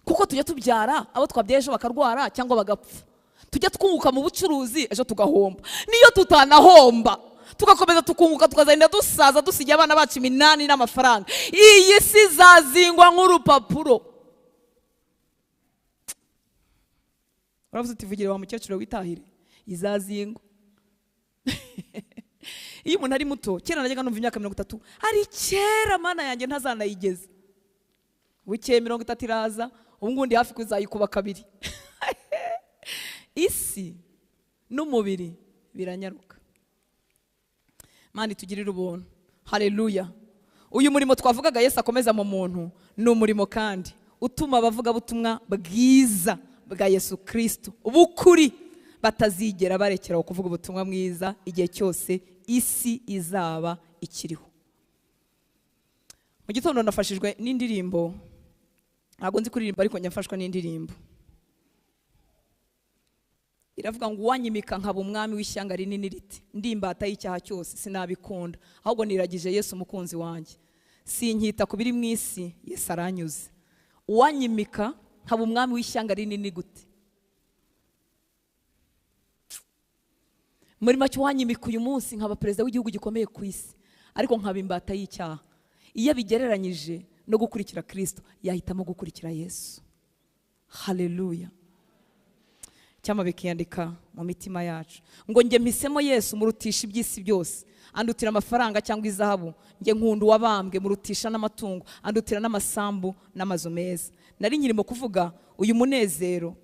Kuko tujya tubyara abo twabyaye ejo bakarwara cyangwa bagapfa, tujya twunguka mu bucuruzi ejo tugahomba, niyo tutanahomba tugakomeza tukunguka, tukazagenda dusaza dusigiye abana bacu iminani n'amafaranga. Iyi si izazingwa nk'urupapuro. Uravuze uti vugire wa mukecuru witahire, izazingwa. Iyo umuntu ari muto, kera najyaga numva imyaka 30 ari kera, mana yanjye ntazanayigeza. Bukeye 30 iraza, ubu ngubu ndi hafi kuzayikuba kabiri. Isi n'umubiri biranyaruka. Mani tugirire ubuntu. Haleluya. Uyu murimo twavugaga Yesu akomeza mu muntu ni umurimo kandi utuma abavugabutumwa bwiza bwa Yesu Kristo ubukuri batazigera barekera kuvuga ubutumwa bwiza igihe cyose isi izaba ikiriho. Mu gitondo nafashijwe n'indirimbo, ntabwo nzi kuririmba ariko njya n'indirimbo. Iravuga ngo uwanyimika nkaba umwami w'ishyanga rinini riti, ndi imbata y'icyaha cyose sinabikunda, ahubwo niragije Yesu umukunzi wanjye, sinkita ku biri mu isi, Yesu aranyuze. Uwanyimika nkaba umwami w'ishyanga rinini gute? Muri make uwanyimika uyu munsi nkaba perezida w'igihugu gikomeye ku isi, ariko nkaba imbata y'icyaha. Iyo abigereranyije no gukurikira Kristo, yahitamo gukurikira Yesu. Haleluya. Cyama bikiyandika mu mitima yacu ngo njye mpisemo Yesu murutisha iby'isi byose, andutira amafaranga cyangwa izahabu, njye nkunda uwabambwe murutisha n'amatungo, andutira n'amasambu n'amazu meza. Nari nkirimo kuvuga uyu munezero,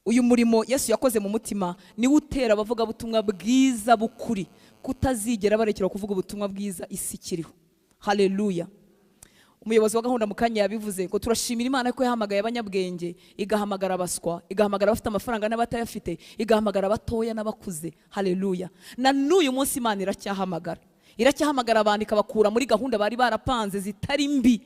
uyu murimo Yesu yakoze mu mutima niwo utera abavuga butumwa bwiza bukuri kutazigera barekera kuvuga ubutumwa bwiza isi ikiriho. Haleluya. Umuyobozi wa gahunda mukanya yabivuze ngo turashimira Imana ko yahamagaye abanyabwenge, igahamagara abaswa, igahamagara abafite amafaranga n'abatayafite, igahamagara abatoya n'abakuze. Haleluya. Na n'uyu munsi Imana iracyahamagara, iracyahamagara abantu ikabakura muri gahunda bari barapanze zitari mbi,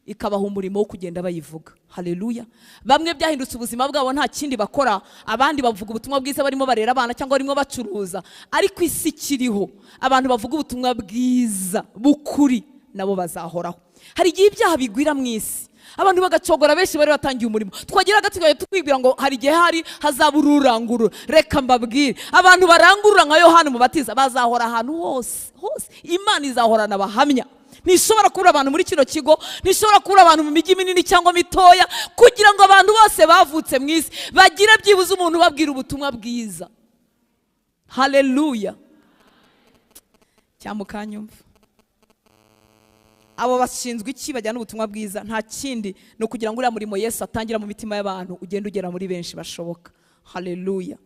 ikabaha umurimo wo kugenda bayivuga. Haleluya. Bamwe byahindutse ubuzima bwabo nta kindi bakora, abandi bavuga ubutumwa bwiza barimo barera abana cyangwa barimo bacuruza, ariko isi ikiriho abantu bavuga ubutumwa bwiza bukuri nabo bazahoraho. Hari igihe ibyaha bigwira mu isi, abantu bagacogora, benshi bari batangiye umurimo, twagera hagati twibwira ngo hari igihe hari hazaba ururangurura. Reka mbabwire, abantu barangurura nka Yohana Umubatiza bazahora ahantu hose hose. Imana izahorana abahamya. Ntishobora kubura abantu muri kino kigo, ntishobora kubura abantu mu mijyi minini cyangwa mitoya, kugira ngo abantu bose bavutse mu isi bagire byibuze umuntu ubabwira ubutumwa bwiza. Haleluya. Cyamukanyumva. Abo bashinzwe iki bajyana ubutumwa bwiza? Nta kindi, ni ukugira ngo uriya murimo Yesu atangira mu mitima y'abantu ugende ugera muri benshi bashoboka. Haleluya.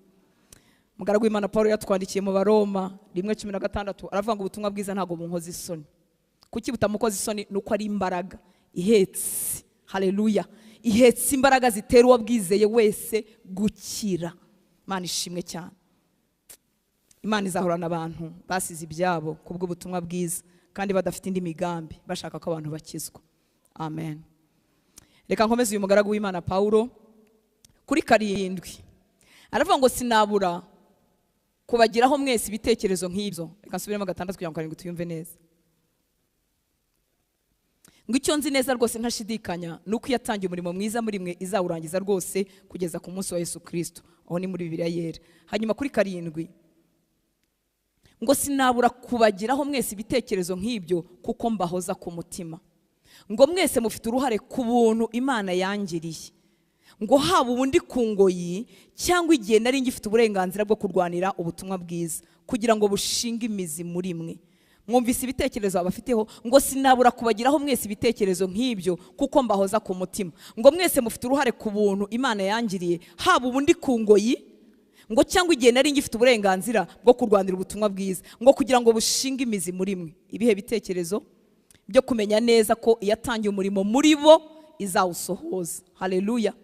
Mugaragu w'Imana Paul yatwandikiye mu Baroma 1:16 aravuga ngo ubutumwa bwiza ntago bunkoza isoni. Kuki butamukoza isoni? Nuko ari imbaraga ihetse. Haleluya. Ihetse imbaraga zitera uwo bwizeye wese gukira. Imana ishimwe cyane. Imana izahorana abantu basize ibyabo kubwo ubutumwa bwiza kandi badafite indi migambi, bashaka ko abantu bakizwa. Amen. Reka nkomeze uyu mugaragu w'Imana Paulo kuri 7. Aravuga ngo sinabura kubagiraho mwese ibitekerezo nk'ibyo. Reka nsubiremo 6 kugira ngo 7 tuyumve neza. Ngo icyo nzi neza rwose ntashidikanya nuko yatangiye umurimo mwiza muri mwe izawurangiza rwose kugeza ku munsi wa Yesu Kristo. Aho ni muri Bibiliya yera. Hanyuma kuri 7 ngo sinabura kubagiraho mwese ibitekerezo nk'ibyo kuko mbahoza ku mutima. Ngo mwese mufite uruhare ku buntu Imana yangiriye. Ngo haba ubundi ku ngoyi cyangwa igihe nari ngifite uburenganzira bwo kurwanira ubutumwa bwiza kugira ngo bushinge imizi muri mwe. Mwumvise ibitekerezo abafiteho? Ngo sinabura kubagiraho mwese ibitekerezo nk'ibyo kuko mbahoza ku mutima. Ngo mwese mufite uruhare ku buntu Imana yangiriye, haba ubundi ku ngoyi ngo cyangwa igihe nari ngifite uburenganzira bwo kurwanira ubutumwa bwiza ngo kugira ngo bushinge imizi muri mwe. Ibihe bitekerezo byo kumenya neza ko iyatangiye umurimo muri bo izawusohoza. Haleluya.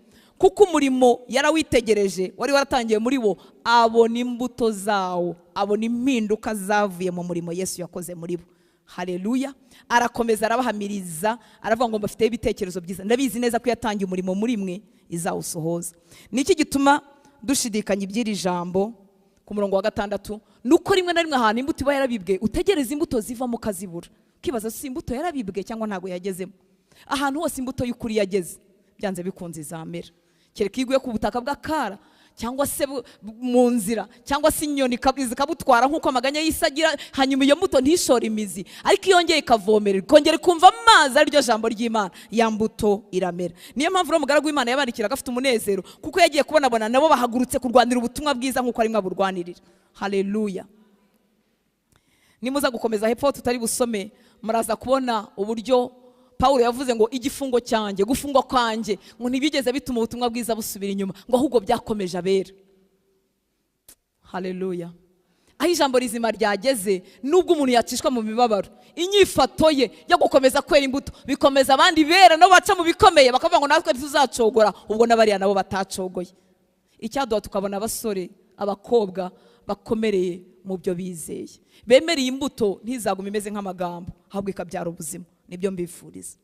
Kuko umurimo yarawitegereje wari waratangiye muri bo, abona imbuto zawo, abona impinduka zavuye mu murimo Yesu yakoze muri bo. Haleluya. Arakomeza arabahamiriza, aravuga ngo mbafite ibitekerezo byiza, ndabizi neza ko yatangiye umurimo muri mwe izawusohoza. Niki gituma dushidikanya iby'iri jambo? Ku murongo wa 6, nuko rimwe na rimwe ahantu imbuto iba yarabibwe utegereza imbuto zivamo ukazibura, ukibaza si imbuto yarabibwe cyangwa ntago yagezemo. Ahantu hose imbuto y'ukuri yageze byanze bikunze izamera. Kereka iguye ku butaka bw'akara cyangwa se mu nzira cyangwa se inyoni zikabutwara nk'uko amaganya yisagira, hanyuma iyo mbuto ntishore imizi, ariko iyo yongeye ikavomererwa ikongera ikumva amazi ari ryo jambo ry'Imana, ya mbuto iramera. Niyo mpamvu umugaragu w'Imana yabandikiraga afite umunezero, kuko yagiye kubonabona nabo bahagurutse kurwanira ubutumwa bwiza nk'uko arimo aburwanirira. Haleluya. Nimuza gukomeza hepfo tutari busome, muraza kubona uburyo Paulo yavuze ngo igifungo cyanjye, gufungwa kwanjye, ngo ntibigeze bituma ubutumwa bwiza busubira inyuma, ngo ahubwo byakomeje abera. Haleluya. Aho ijambo rizima ryageze, nubwo umuntu yacishwa mu mibabaro, inyifato ye yo gukomeza kwera imbuto bikomeza abandi bera no baca mu bikomeye, bakavuga ngo natwe tuzacogora, ubwo n'abariya nabo batacogoye. Icyaduha tukabona abasore, abakobwa bakomereye mu byo bizeye, bemereye imbuto ntizagume imeze nk'amagambo, ahubwo ikabyara ubuzima. Nibyo mbifuriza.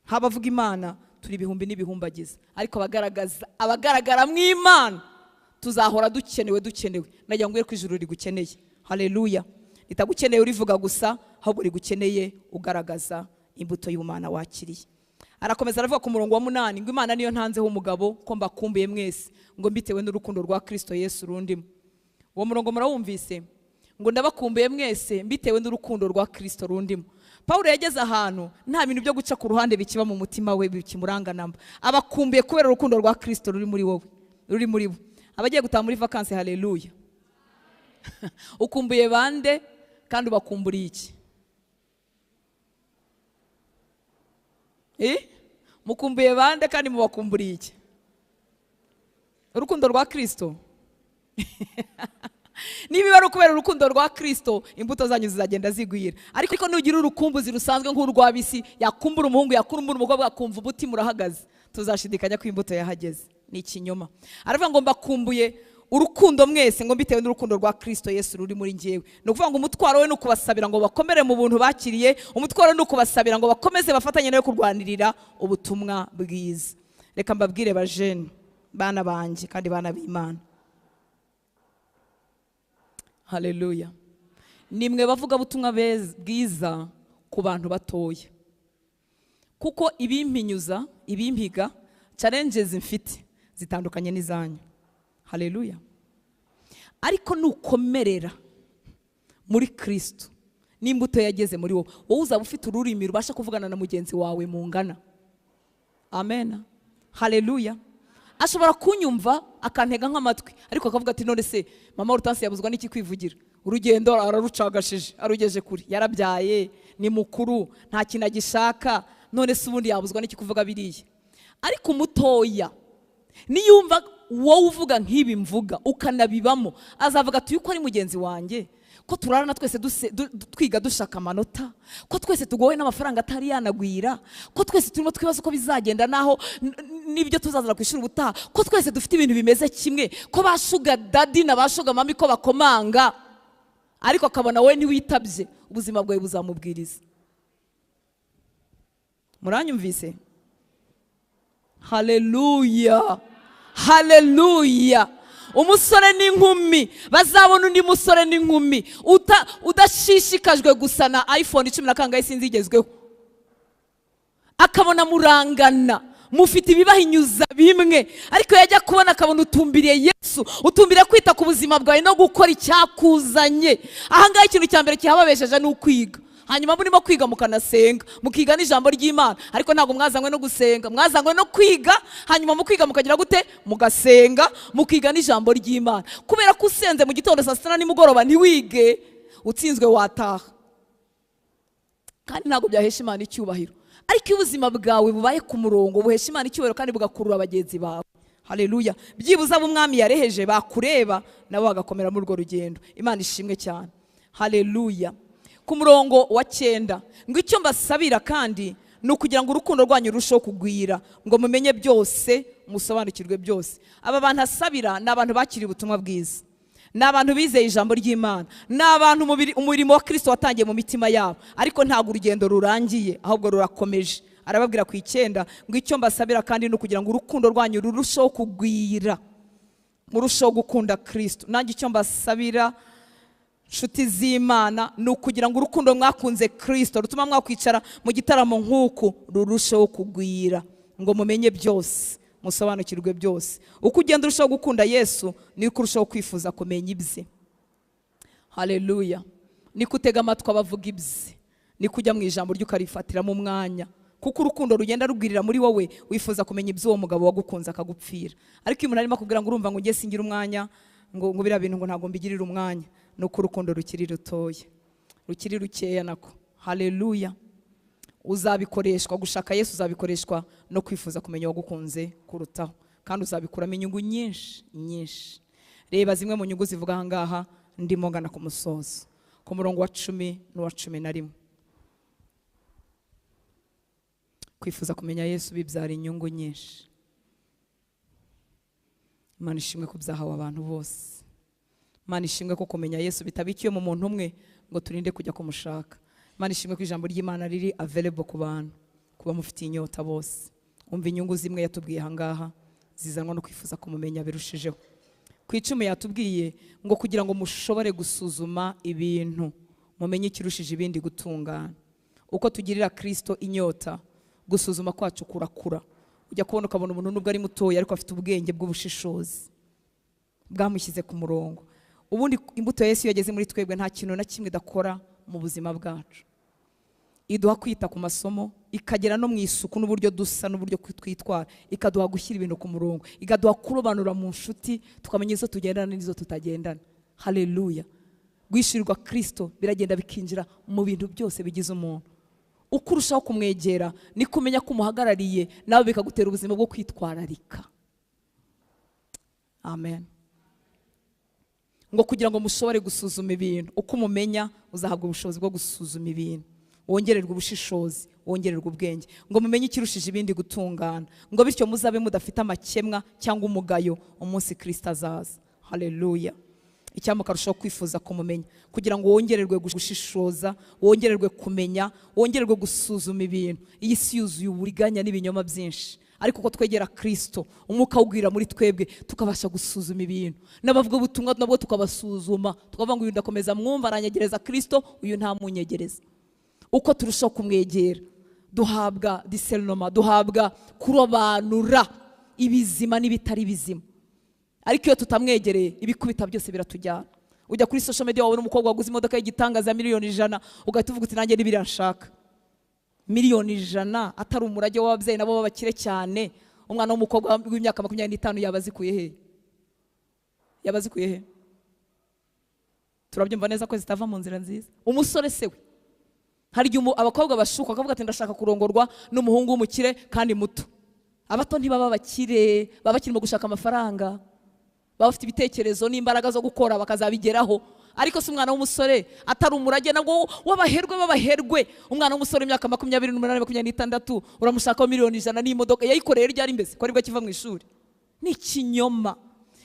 Habavuga Imana turi ibihumbi n'ibihumbagiza, ariko abagaragara mu Imana tuzahora dukenewe. Nagira ngo ko ijuru rigukeneye. Haleluya. Ritagukeneye urivuga gusa, ahubwo rigukeneye ugaragaza imbuto y'Imana wakiriye. Arakomeza aravuga ku murongo wa 8 ngo Imana niyo ntanzeho umugabo ko mbakumbuye mwese, ngo mbitewe n'urukundo rwa Kristo Yesu rundimo. Uwo murongo murawumvise? Ngo ndabakumbuye mwese mbitewe n'urukundo rwa Kristo rundimo. Paulo yageze ahantu nta bintu byo guca ku ruhande bikiba mu mutima we bikimuranga namba. Abakumbuye kubera urukundo rwa Kristo ruri muri wowe, ruri muri bo. Abagiye gutaha muri vacances, haleluya. Ukumbuye bande kandi ubakumburiye iki? Mukumbuye bande kandi mubakumburiye iki? Urukundo rwa Kristo. Niba ari ukubera urukundo rwa Kristo, imbuto zanyu zizagenda zigwira. Ariko nugira urukumbuzi rusanzwe nk'urwabisi, yakumbura umuhungu, yakumbura umukobwa, akumva umutima urahagaze, tuzashidikanya ko imbuto yahageze. Ni ikinyoma. Aravuga ngo mbakumbuye urukundo mwese ngo mbitewe n'urukundo rwa Kristo Yesu ruri muri njyewe. Ni ukuvuga ngo umutwaro we ni ukubasabira ngo bakomere mu buntu bakiriye, umutwaro ni ukubasabira ngo bakomeze bafatanye nawe kurwanirira ubutumwa bwiza. Reka mbabwire bajene, bana banjye kandi bana b'Imana. Haleluya. Nimwe bavuga butumwa bwiza ku bantu batoya. Kuko ibimpinyuza, ibimpiga, challenges mfite zitandukanye n'izanyu. Haleluya. Ariko nukomerera muri Kristo, N'imbuto yageze muri wowe, wowe uzaba ufite ururimi rubasha kuvugana na mugenzi wawe mungana. Amen, haleluya. Ashobora kunyumva akantega nk'amatwi, ariko akavuga ati none se mama Hortense yabuzwa n'iki kwivugira? Urugendo ararucagashije, arugeje kure, yarabyaye, ni mukuru, nta kintu agishaka, none se ubundi yabuzwa n'iki kuvuga biriya? Ariko umutoya niyumva wowe uvuga nk'ibi mvuga ukanabibamo, azavuga ati yuko ari mugenzi wanjye, ko turarana twese twiga dushaka amanota, ko twese tugowe n'amafaranga atari yanagwira, ko twese turimo twibaza uko bizagenda naho n'ibyo tuzazana ku ishuri ubutaha, ko twese dufite ibintu bimeze kimwe, ko ba sugar daddy na ba sugar mami ko bakomanga, ariko akabona wowe ntiwitabye, ubuzima bwawe buzamubwiriza. Muranyumvise? Haleluya, haleluya. Umusore n'inkumi bazabona undi musore n'inkumi udashishikajwe gusa na iPhone 10 na kangahe sinzi igezweho, akabona murangana, mufite ibibahinyuza bimwe, ariko yajya kubona akabona utumbiriye Yesu, utumbiriye kwita ku buzima bwawe no gukora icyakuzanye. Ahangaha ikintu cya mbere kihababesheje ni ukwiga. Hanyuma murimo kwiga mukanasenga, mukiga n'ijambo ry'Imana, ariko ntabwo mwazanywe no gusenga, mwazanywe no kwiga. Hanyuma mukiga mukagira gute? Mugasenga, mukiga n'ijambo ry'Imana. Kubera ko usenze mu gitondo, saa sita na nimugoroba ntiwige, utsinzwe wataha, kandi ntabwo byahesha Imana icyubahiro. Ariko iyo ubuzima bwawe bubaye ku murongo, buhesha Imana icyubahiro kandi bugakurura bagenzi bawe. Haleluya. Byibuze abo umwami yareheje bakureba nabo bagakomera muri urwo rugendo. Imana ishimwe cyane. Haleluya. Ku murongo wa 9 ngo icyo mbasabira kandi ni ukugira ngo urukundo rwanyu rurusheho kugwira, ngo mumenye byose, musobanukirwe byose. Aba bantu asabira ni abantu bakiriye ubutumwa bwiza, ni abantu bizeye ijambo ry'Imana, ni abantu umurimo wa Kristo watangiye mu mitima yabo, ariko ntabwo urugendo rurangiye, ahubwo rurakomeje. Arababwira ku 9 ngo icyo mbasabira kandi ni ukugira ngo urukundo rwanyu rurusheho kugwira, murusheho gukunda Kristo. Nanjye icyo mbasabira nshuti z'Imana ni ukugira ngo urukundo mwakunze Kristo rutuma mwakwicara mu gitaramo nk'uku rurusheho kugwira, ngo mumenye byose, musobanukirwe byose. Uko ugenda urushaho gukunda Yesu, niko urushaho kwifuza kumenya ibye. Haleluya. Niko utega amatwi abavuga ibye, niko ujya mu ijambo rye ukarifatiramo umwanya, kuko urukundo rugenda rugwirira muri wowe, wifuza kumenya iby'uwo mugabo wagukunze akagupfira. Ariko iyo umuntu arimo akubwira ngo urumva ngo ngiye singira umwanya, ngo biriya bintu ngo ntabwo mbigirira umwanya, nuko urukundo rukiri rutoya, rukiri rukeya nako. Haleluya. Uzabikoreshwa gushaka Yesu, uzabikoreshwa no kwifuza kumenya wagukunze kurutaho, kandi uzabikuramo inyungu nyinshi nyinshi. Reba zimwe mu nyungu zivuga aha ngaha, ndimo ngana ku musozo, ku murongo wa 10 n'uwa 11. Kwifuza kumenya Yesu bibyara inyungu nyinshi. Imana ishimwe ko byahawe abantu bose. Imana ishimwe ko kumenya Yesu bitabikiye mu muntu umwe ngo turinde kujya kumushaka. Imana ishimwe ko ijambo ry'Imana riri available ku bantu, kuba mufitiye inyota bose. Umva inyungu zimwe yatubwiye aha ngaha zizanwa no kwifuza kumumenya birushijeho. Ku 10 yatubwiye ngo kugira ngo mushobore gusuzuma ibintu, mumenye ikirushije ibindi gutungana. Uko tugirira Kristo inyota, gusuzuma kwacu kurakura. Ujya kubona ukabona umuntu nubwo ari mutoya ariko afite ubwenge bw'ubushishozi bwamushyize ku murongo. Ubundi imbuto ya Yesu yageze muri twebwe nta kintu na kimwe idakora mu buzima bwacu. Iduha kwita ku masomo, ikagera no mu isuku n'uburyo dusa n'uburyo twitwara, ikaduha gushyira ibintu ku murongo, ikaduha kurobanura mu nshuti, tukamenya izo tugendana n'izo tutagendana. Haleluya. Guhishurirwa Kristo biragenda bikinjira mu bintu byose bigize umuntu. Uko urushaho kumwegera ni kumenya ko umuhagarariye, nawe bikagutera ubuzima bwo kwitwararika. Amen. Ngo kugira ngo mushobore gusuzuma ibintu, uko umumenya uzahabwa ubushobozi bwo gusuzuma ibintu, wongererwa ubushishozi, wongererwa ubwenge, ngo mumenye ikirushije ibindi gutungana, ngo bityo muzabe mudafite amakemwa cyangwa umugayo umunsi Kristo azaza. Haleluya. Icyampa ukarushaho kwifuza kumumenya, kugira ngo wongererwe gushishoza, wongererwe kumenya, wongererwe gusuzuma ibintu. Iyi si yuzuye uburiganya n'ibinyoma byinshi, ariko uko twegera Kristo, umwuka ugwira muri twebwe, tukabasha gusuzuma ibintu. N'abavuga ubutumwa nabwo tukabasuzuma, tukavuga ngo uyu ndakomeza mwumva aranyegereza Kristo, uyu ntamunyegereza. Uko turushaho kumwegera, duhabwa discernment, duhabwa kurobanura ibizima n'ibitari bizima. Ariko iyo tutamwegereye, ibikubita byose biratujyana. Ujya kuri social media wabona umukobwa waguze imodoka y'igitangaza ya 100,000,000, ugahita uvuga uti nanjye n'ibiriya nshaka. 100,000,000 atari umurage w'ababyeyi nabo b'abakire cyane, umwana w'umukobwa w'imyaka 25 yaba azikuye he? Yaba azikuye he? Turabyumva neza ko zitava mu nzira nziza. Umusore se we, hari igihe abakobwa bashukwa bakavuga ati ndashaka kurongorwa n'umuhungu w'umukire kandi muto. Abato ntibaba abakire, baba bakirimo gushaka amafaranga, baba bafite ibitekerezo n'imbaraga zo gukora bakazabigeraho. Ariko si umwana w'umusore atari umurage nabwo w'abaherwe b'abaherwe, umwana w'umusore w'imyaka 28, 26 uramushakaho 100,000,000 n'imodoka yayikoreye ryari mbese ko aribwo akiva mu ishuri? Ni ikinyoma.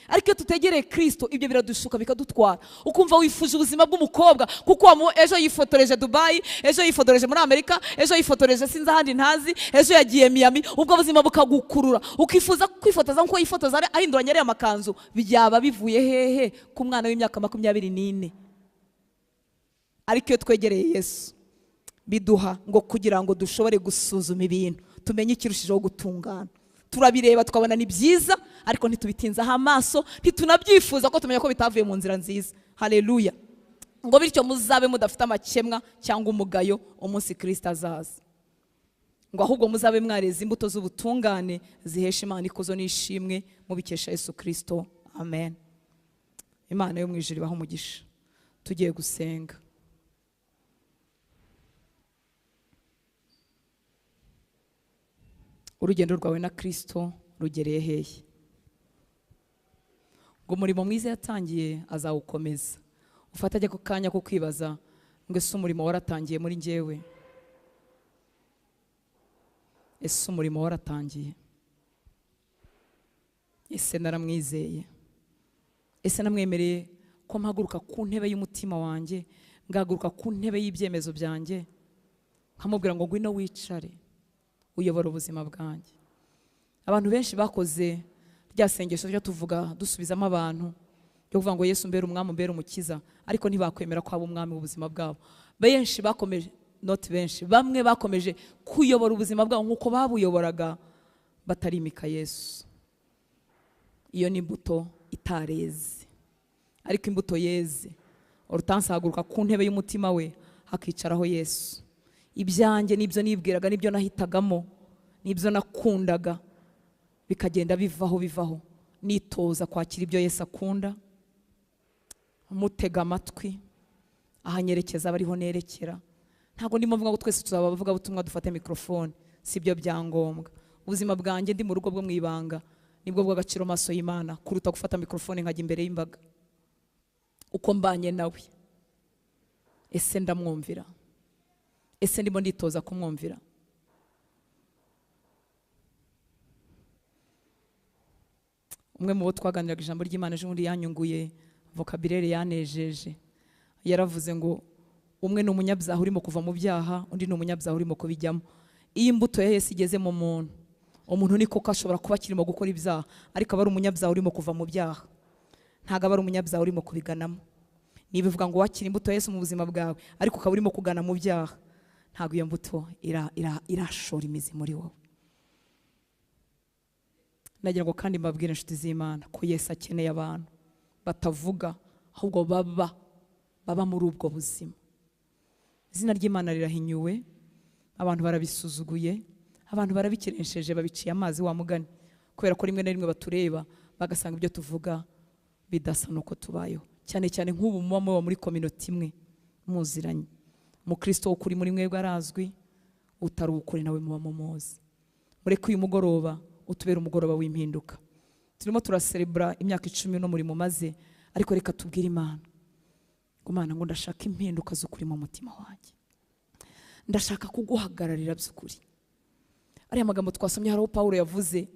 Ariko iyo tutegereye Kristo ibyo biradushuka bikadutwara. Ukumva wifuje ubuzima bw'umukobwa kuko ejo yifotoreje Dubai, ejo yifotoreje muri Amerika, ejo yifotoreje sinzi ahandi ntazi, ejo yagiye Miami, ubwo buzima bukagukurura ukifuza kwifotoza nkuko yifotoza ahinduranya ariya makanzu. Byaba bivuye hehe ku mwana w'imyaka 24? Ariko iyo twegereye Yesu biduha ngo kugira ngo dushobore gusuzuma ibintu, tumenye ikirushijeho gutungana. Turabireba tukabona ni byiza, ariko ntitubitinzaho amaso, ntitunabyifuza ko tumenya ko bitavuye mu nzira nziza. Haleluya. Ngo bityo muzabe mudafite amakemwa cyangwa umugayo umunsi Kristo azaza, ngo ahubwo muzabe mwareze imbuto z'ubutungane zihesha Imana ikuzo n'ishimwe mubikesha Yesu Kristo. Amen. Imana yo mu ijuru ibahe umugisha. Tugiye gusenga. Urugendo rwawe na Kristo rugereye hehe? Ngo umurimo mwiza yatangiye azawukomeza. Ufate ako kanya ko kwibaza ngo ese umurimo waratangiye muri njyewe? Ese umurimo waratangiye? Ese naramwizeye? Ese namwemereye ko mpaguruka ku ntebe y'umutima wanjye, ngahaguruka ku ntebe y'ibyemezo byanjye, nkamubwira ngo ngwino wicare uyobora ubuzima bwanjye? Abantu benshi bakoze rya sengesho ryo tuvuga dusubizamo abantu ryo kuvuga ngo Yesu mbere umwami, mbere umukiza, ariko ntibakwemera ko aba umwami w'ubuzima bwabo. Benshi bakomeje, not benshi, bamwe bakomeje kuyobora ubuzima bwabo nkuko babuyoboraga batarimika Yesu. Iyo ni imbuto itareze, ariko imbuto yeze, Hortense ahaguruka ku ntebe y'umutima we hakicaraho Yesu. Ibyanjye nibyo nibwiraga, nibyo nahitagamo, nibyo nakundaga, bikagenda bivaho bivaho. Nitoza kwakira ibyo Yesu akunda, mutega amatwi ahanyerekeza abariho nerekera. Ntabwo ndimo mvuga ngo twese tuzaba abavuga butumwa dufate microphone, sibyo byangombwa. Ubuzima bwanjye ndi mu rugo bwo mwibanga nibwo bw'agaciro maso y'Imana kuruta gufata microphone nkajya imbere y'imbaga. Uko mbanye nawe, ese ndamwumvira? Ese ndimo nditoza kumwumvira? Umwe mu bo twaganiraga ijambo ry'Imana ejo bundi yanyunguye vocabulaire yanejeje. Yaravuze ngo umwe ni umunyabyaha urimo kuva mu byaha, undi ni umunyabyaha urimo kubijyamo. Iyo imbuto ya Yesu igeze mu muntu, umuntu ni koko ashobora kuba akirimo gukora ibyaha, ariko aba ari umunyabyaha urimo kuva mu byaha, ntabwo aba ari umunyabyaha urimo kubiganamo. Niba bivuga ngo wakira imbuto ya Yesu mu buzima bwawe ariko ukaba urimo kugana mu byaha, ntabwo iyo mbuto irashora imizi muri wowe. Nagira ngo kandi mbabwire inshuti z'Imana ko Yesu akeneye abantu batavuga ahubwo baba muri ubwo buzima. Izina ry'Imana rirahinyuwe, abantu barabisuzuguye, abantu barabikeresheje, babiciye amazi wa mugani, kubera ko rimwe na rimwe batureba bagasanga ibyo tuvuga bidasa nuko tubayeho. Cyane cyane nk'ubu muba muba muri community imwe muziranye, umukristo w'ukuri muri mwebwe arazwi, utari uw'ukuri nawe muba mumuzi. Mureke uyu mugoroba utubere umugoroba w'impinduka. Turimo turaserebura imyaka 10 n'umurimo maze, ariko reka tubwire Imana ngo Mana, ngo ndashaka impinduka z'ukuri mu mutima wanjye, ndashaka kuguhagararira by'ukuri. Ariya magambo twasomye hari aho Paulo yavuze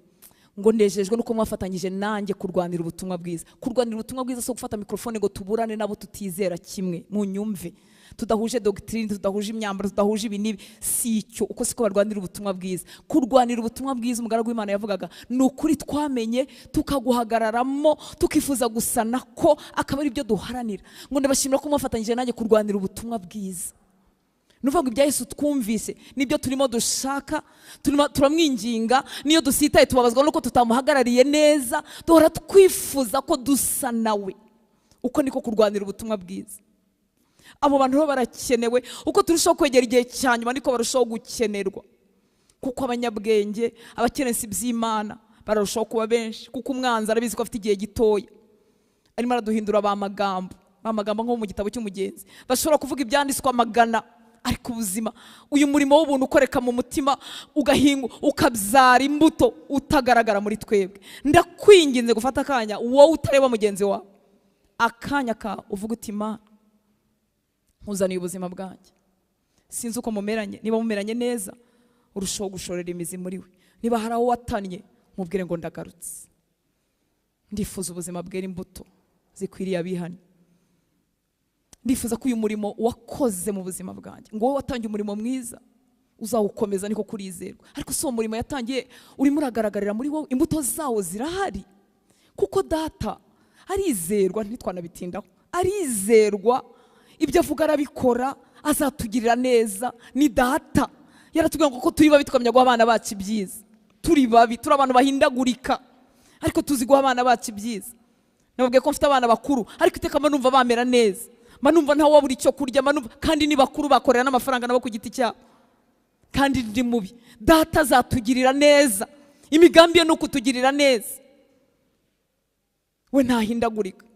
ngo nejejwe nuko mwafatanyije nanjye kurwanira ubutumwa bwiza. Kurwanira ubutumwa bwiza so gufata microphone ngo tuburane nabo tutizera kimwe, munyumve, tudahuje doctrine, tudahuje imyambaro, tudahuje ibi n'ibi, si icyo. Uko siko barwanira ubutumwa bwiza. Kurwanira ubutumwa bwiza umugaragu w'Imana yavugaga ni ukuri twamenye tukaguhagararamo, tukifuza gusa nako akaba ari byo duharanira. Ngo ndabashimira ko mwafatanyije nanjye kurwanira ubutumwa bwiza. Nuvuga ngo ibya Yesu twumvise nibyo turimo dushaka, turimo turamwinginga, niyo dusitaye tubabazwa nuko tutamuhagarariye neza, duhora twifuza ko dusa nawe. Uko niko kurwanira ubutumwa bwiza. Abo bantu bo barakenewe. Uko turushaho kwegera igihe cya nyuma niko barushaho gukenerwa, kuko abanyabwenge, abakerensi by'Imana bararushaho kuba benshi, kuko umwanzi arabizi ko afite igihe gitoya. Arimo araduhindura ba magambo, ba magambo nko mu gitabo cy'umugenzi, bashobora kuvuga ibyanditswe amagana, ariko ubuzima, uyu murimo w'ubuntu ukoreka mu mutima ugahinga ukabyara imbuto utagaragara muri twebwe. Ndakwinginze gufata akanya wowe utareba mugenzi wawe, akanya ka uvuga uti Imana nkuzaniye ubuzima bwanjye. Sinzi uko mumeranye, niba mumeranye neza urushaho gushorera imizi muri we, niba hari aho watannye mubwire ngo ndagarutse, ndifuza ubuzima bwera imbuto zikwiriye abihane. Ndifuza ko uyu murimo wakoze mu buzima bwanjye, ngo wowe watangiye umurimo mwiza uzawukomeza, niko kurizerwa. Ariko si uwo murimo yatangiye urimo uragaragarira muri wowe, imbuto zawo zirahari, kuko data arizerwa, ntitwanabitindaho, arizerwa, ibyo avuga arabikora, azatugirira neza. Ni data yaratubwiye ngo ko turi babi tukamenya guha abana bacu ibyiza. Turi babi, turi abantu bahindagurika, ariko tuzi guha abana bacu ibyiza. Nababwiye ko mfite abana bakuru, ariko iteka mba numva bamera neza, mba numva ntawe wabura icyo kurya, mba numva kandi ni bakuru bakorera n'amafaranga nabo ku giti cyabo, kandi ndi mubi. Data azatugirira neza, imigambi ye ni ukutugirira neza, we ntahindagurika.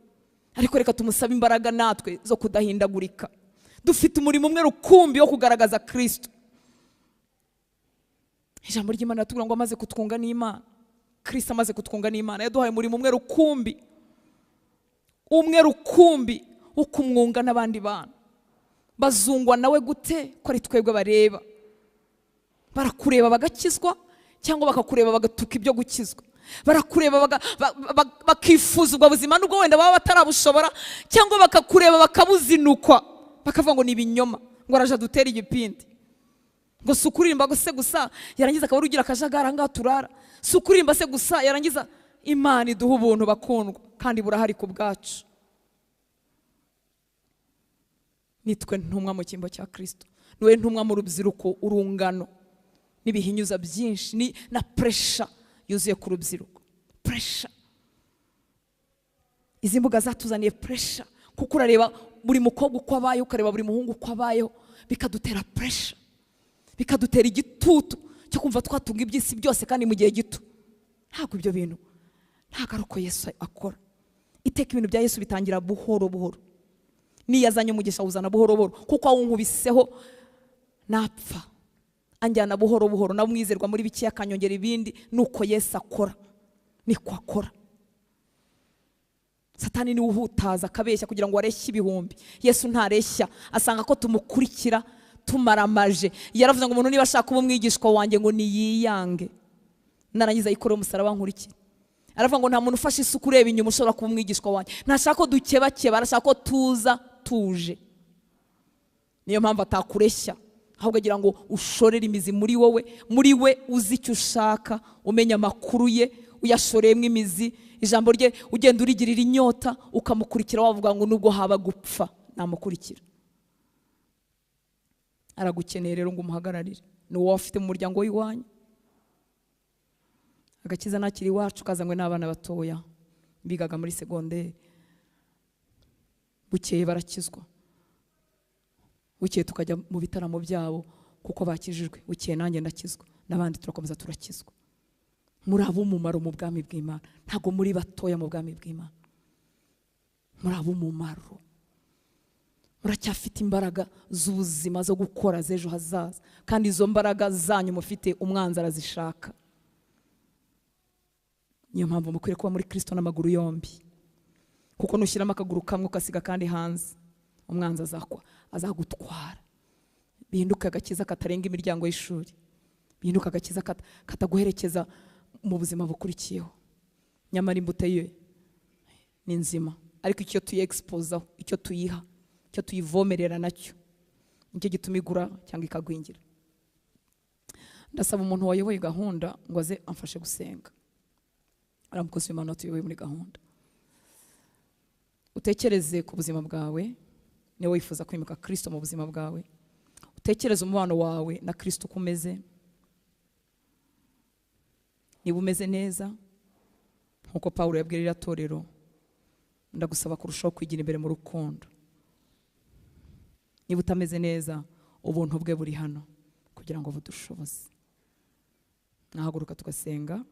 Ariko reka tumusabe imbaraga natwe zo kudahindagurika. Dufite umurimo umwe rukumbi wo kugaragaza Kristo. Ijambo ry'Imana riratubwira ngo amaze kutwunga n'Imana, Kristo amaze kutwunga n'Imana yaduhaye umurimo umwe rukumbi, umwe rukumbi wo kumwunga n'abandi bantu. Bazungwa nawe gute ko ari twebwe bareba? Barakureba bagakizwa, cyangwa bakakureba bagatuka ibyo gukizwa. Barakureba bakifuza ubwo buzima nubwo wenda baba batarabushobora, cyangwa bakakureba bakabuzinukwa, bakavuga ngo ni ibinyoma, ngo araje dutere igipindi, ngo si ukuririmba se gusa yarangiza akaba urugira akajagari ahangaha turara, si ukuririmba se gusa yarangiza. Imana iduha ubuntu bakundwa, kandi burahari ku bwacu. Nitwe ntumwa mu cyimbo cya Kristo, niwe ntumwa mu rubyiruko, urungano n'ibihinyuza byinshi, ni na pressure yuzuye ku rubyiruko. Pressure, izi mbuga zatuzaniye pressure, kuko urareba buri mukobwa uko abayeho, ukareba buri muhungu uko abayeho, bikadutera pressure, bikadutera igitutu cyo kumva twatunga iby'isi byose kandi mu gihe gito. Ntabwo ibyo bintu, ntabwo ari uko Yesu akora. Iteka ibintu bya Yesu bitangira buhoro buhoro. Niyo azanye umugisha awuzana buhoro buhoro, kuko awunkubiseho napfa, anjyana buhoro buhoro, nawe umwizerwa muri bike akanyongera ibindi. Nuko Yesu akora, niko akora. Satani niwe uhutaza akabeshya kugira ngo areshye ibihumbi. Yesu ntareshya, asanga ko tumukurikira tumaramaje. Yaravuze ngo umuntu niba ashaka kuba umwigishwa wanjye ngo niyiyange, narangiza yikorere umusaraba nkurikire. Aravuga ngo nta muntu ufashe isuku ureba inyuma ushobora kuba umwigishwa wanjye. Ntashaka ko dukebakeba, arashaka ko tuza tuje. Niyo mpamvu atakureshya, ahubwo agira ngo ushorere imizi muri wowe, muri we uzi icyo ushaka, umenya amakuru ye, uyashoreyemo imizi, ijambo rye ugenda urigirira inyota, ukamukurikira wavuga ngo nubwo haba gupfa namukurikira. Aragukeneye rero ngo umuhagararire, ni wowe afite mu muryango w'iwanyu. Agakiza nakiri iwacu kazanywe n'abana batoya bigaga muri segonderi, bukeye barakizwa, bukeye tukajya mu bitaramo byabo kuko bakijijwe, bukeye nanjye ndakizwa n'abandi turakomeza turakizwa. Muri ab'umumaro mu bwami bw'Imana, ntabwo muri batoya mu bwami bw'Imana, muri ab'umumaro. Muracyafite imbaraga z'ubuzima zo gukora z'ejo hazaza, kandi izo mbaraga zanyu mufite umwanzi arazishaka. Niyo mpamvu mukwiriye kuba muri Kristo n'amaguru yombi, kuko nushyiramo akaguru kamwe ukasiga kandi hanze, umwanzi azagutwara. Bihinduka agakiza katarenga imiryango y'ishuri, bihinduka agakiza kataguherekeza mu buzima bukurikiyeho. Nyamara imbuto ye ni nzima, ariko icyo tuyiexposaho, icyo tuyiha, icyo tuyivomerera nacyo nicyo gituma igura cyangwa ikagwingira. Ndasaba umuntu wayoboye gahunda ngo aze amfashe gusenga. Aramukozi w'Imana watuyoboye muri gahunda. Utekereze ku buzima bwawe, niba wifuza kwimika Kristo mu buzima bwawe, utekereze umubano wawe na Kristo uko umeze. Niba umeze neza nkuko Pawulo yabwiye iriya torero, Ndagusaba kurushaho kwigira imbere mu rukundo. Niba utameze neza, ubuntu bwe buri hano kugira ngo budushoboze. Nahaguruka tugasenga.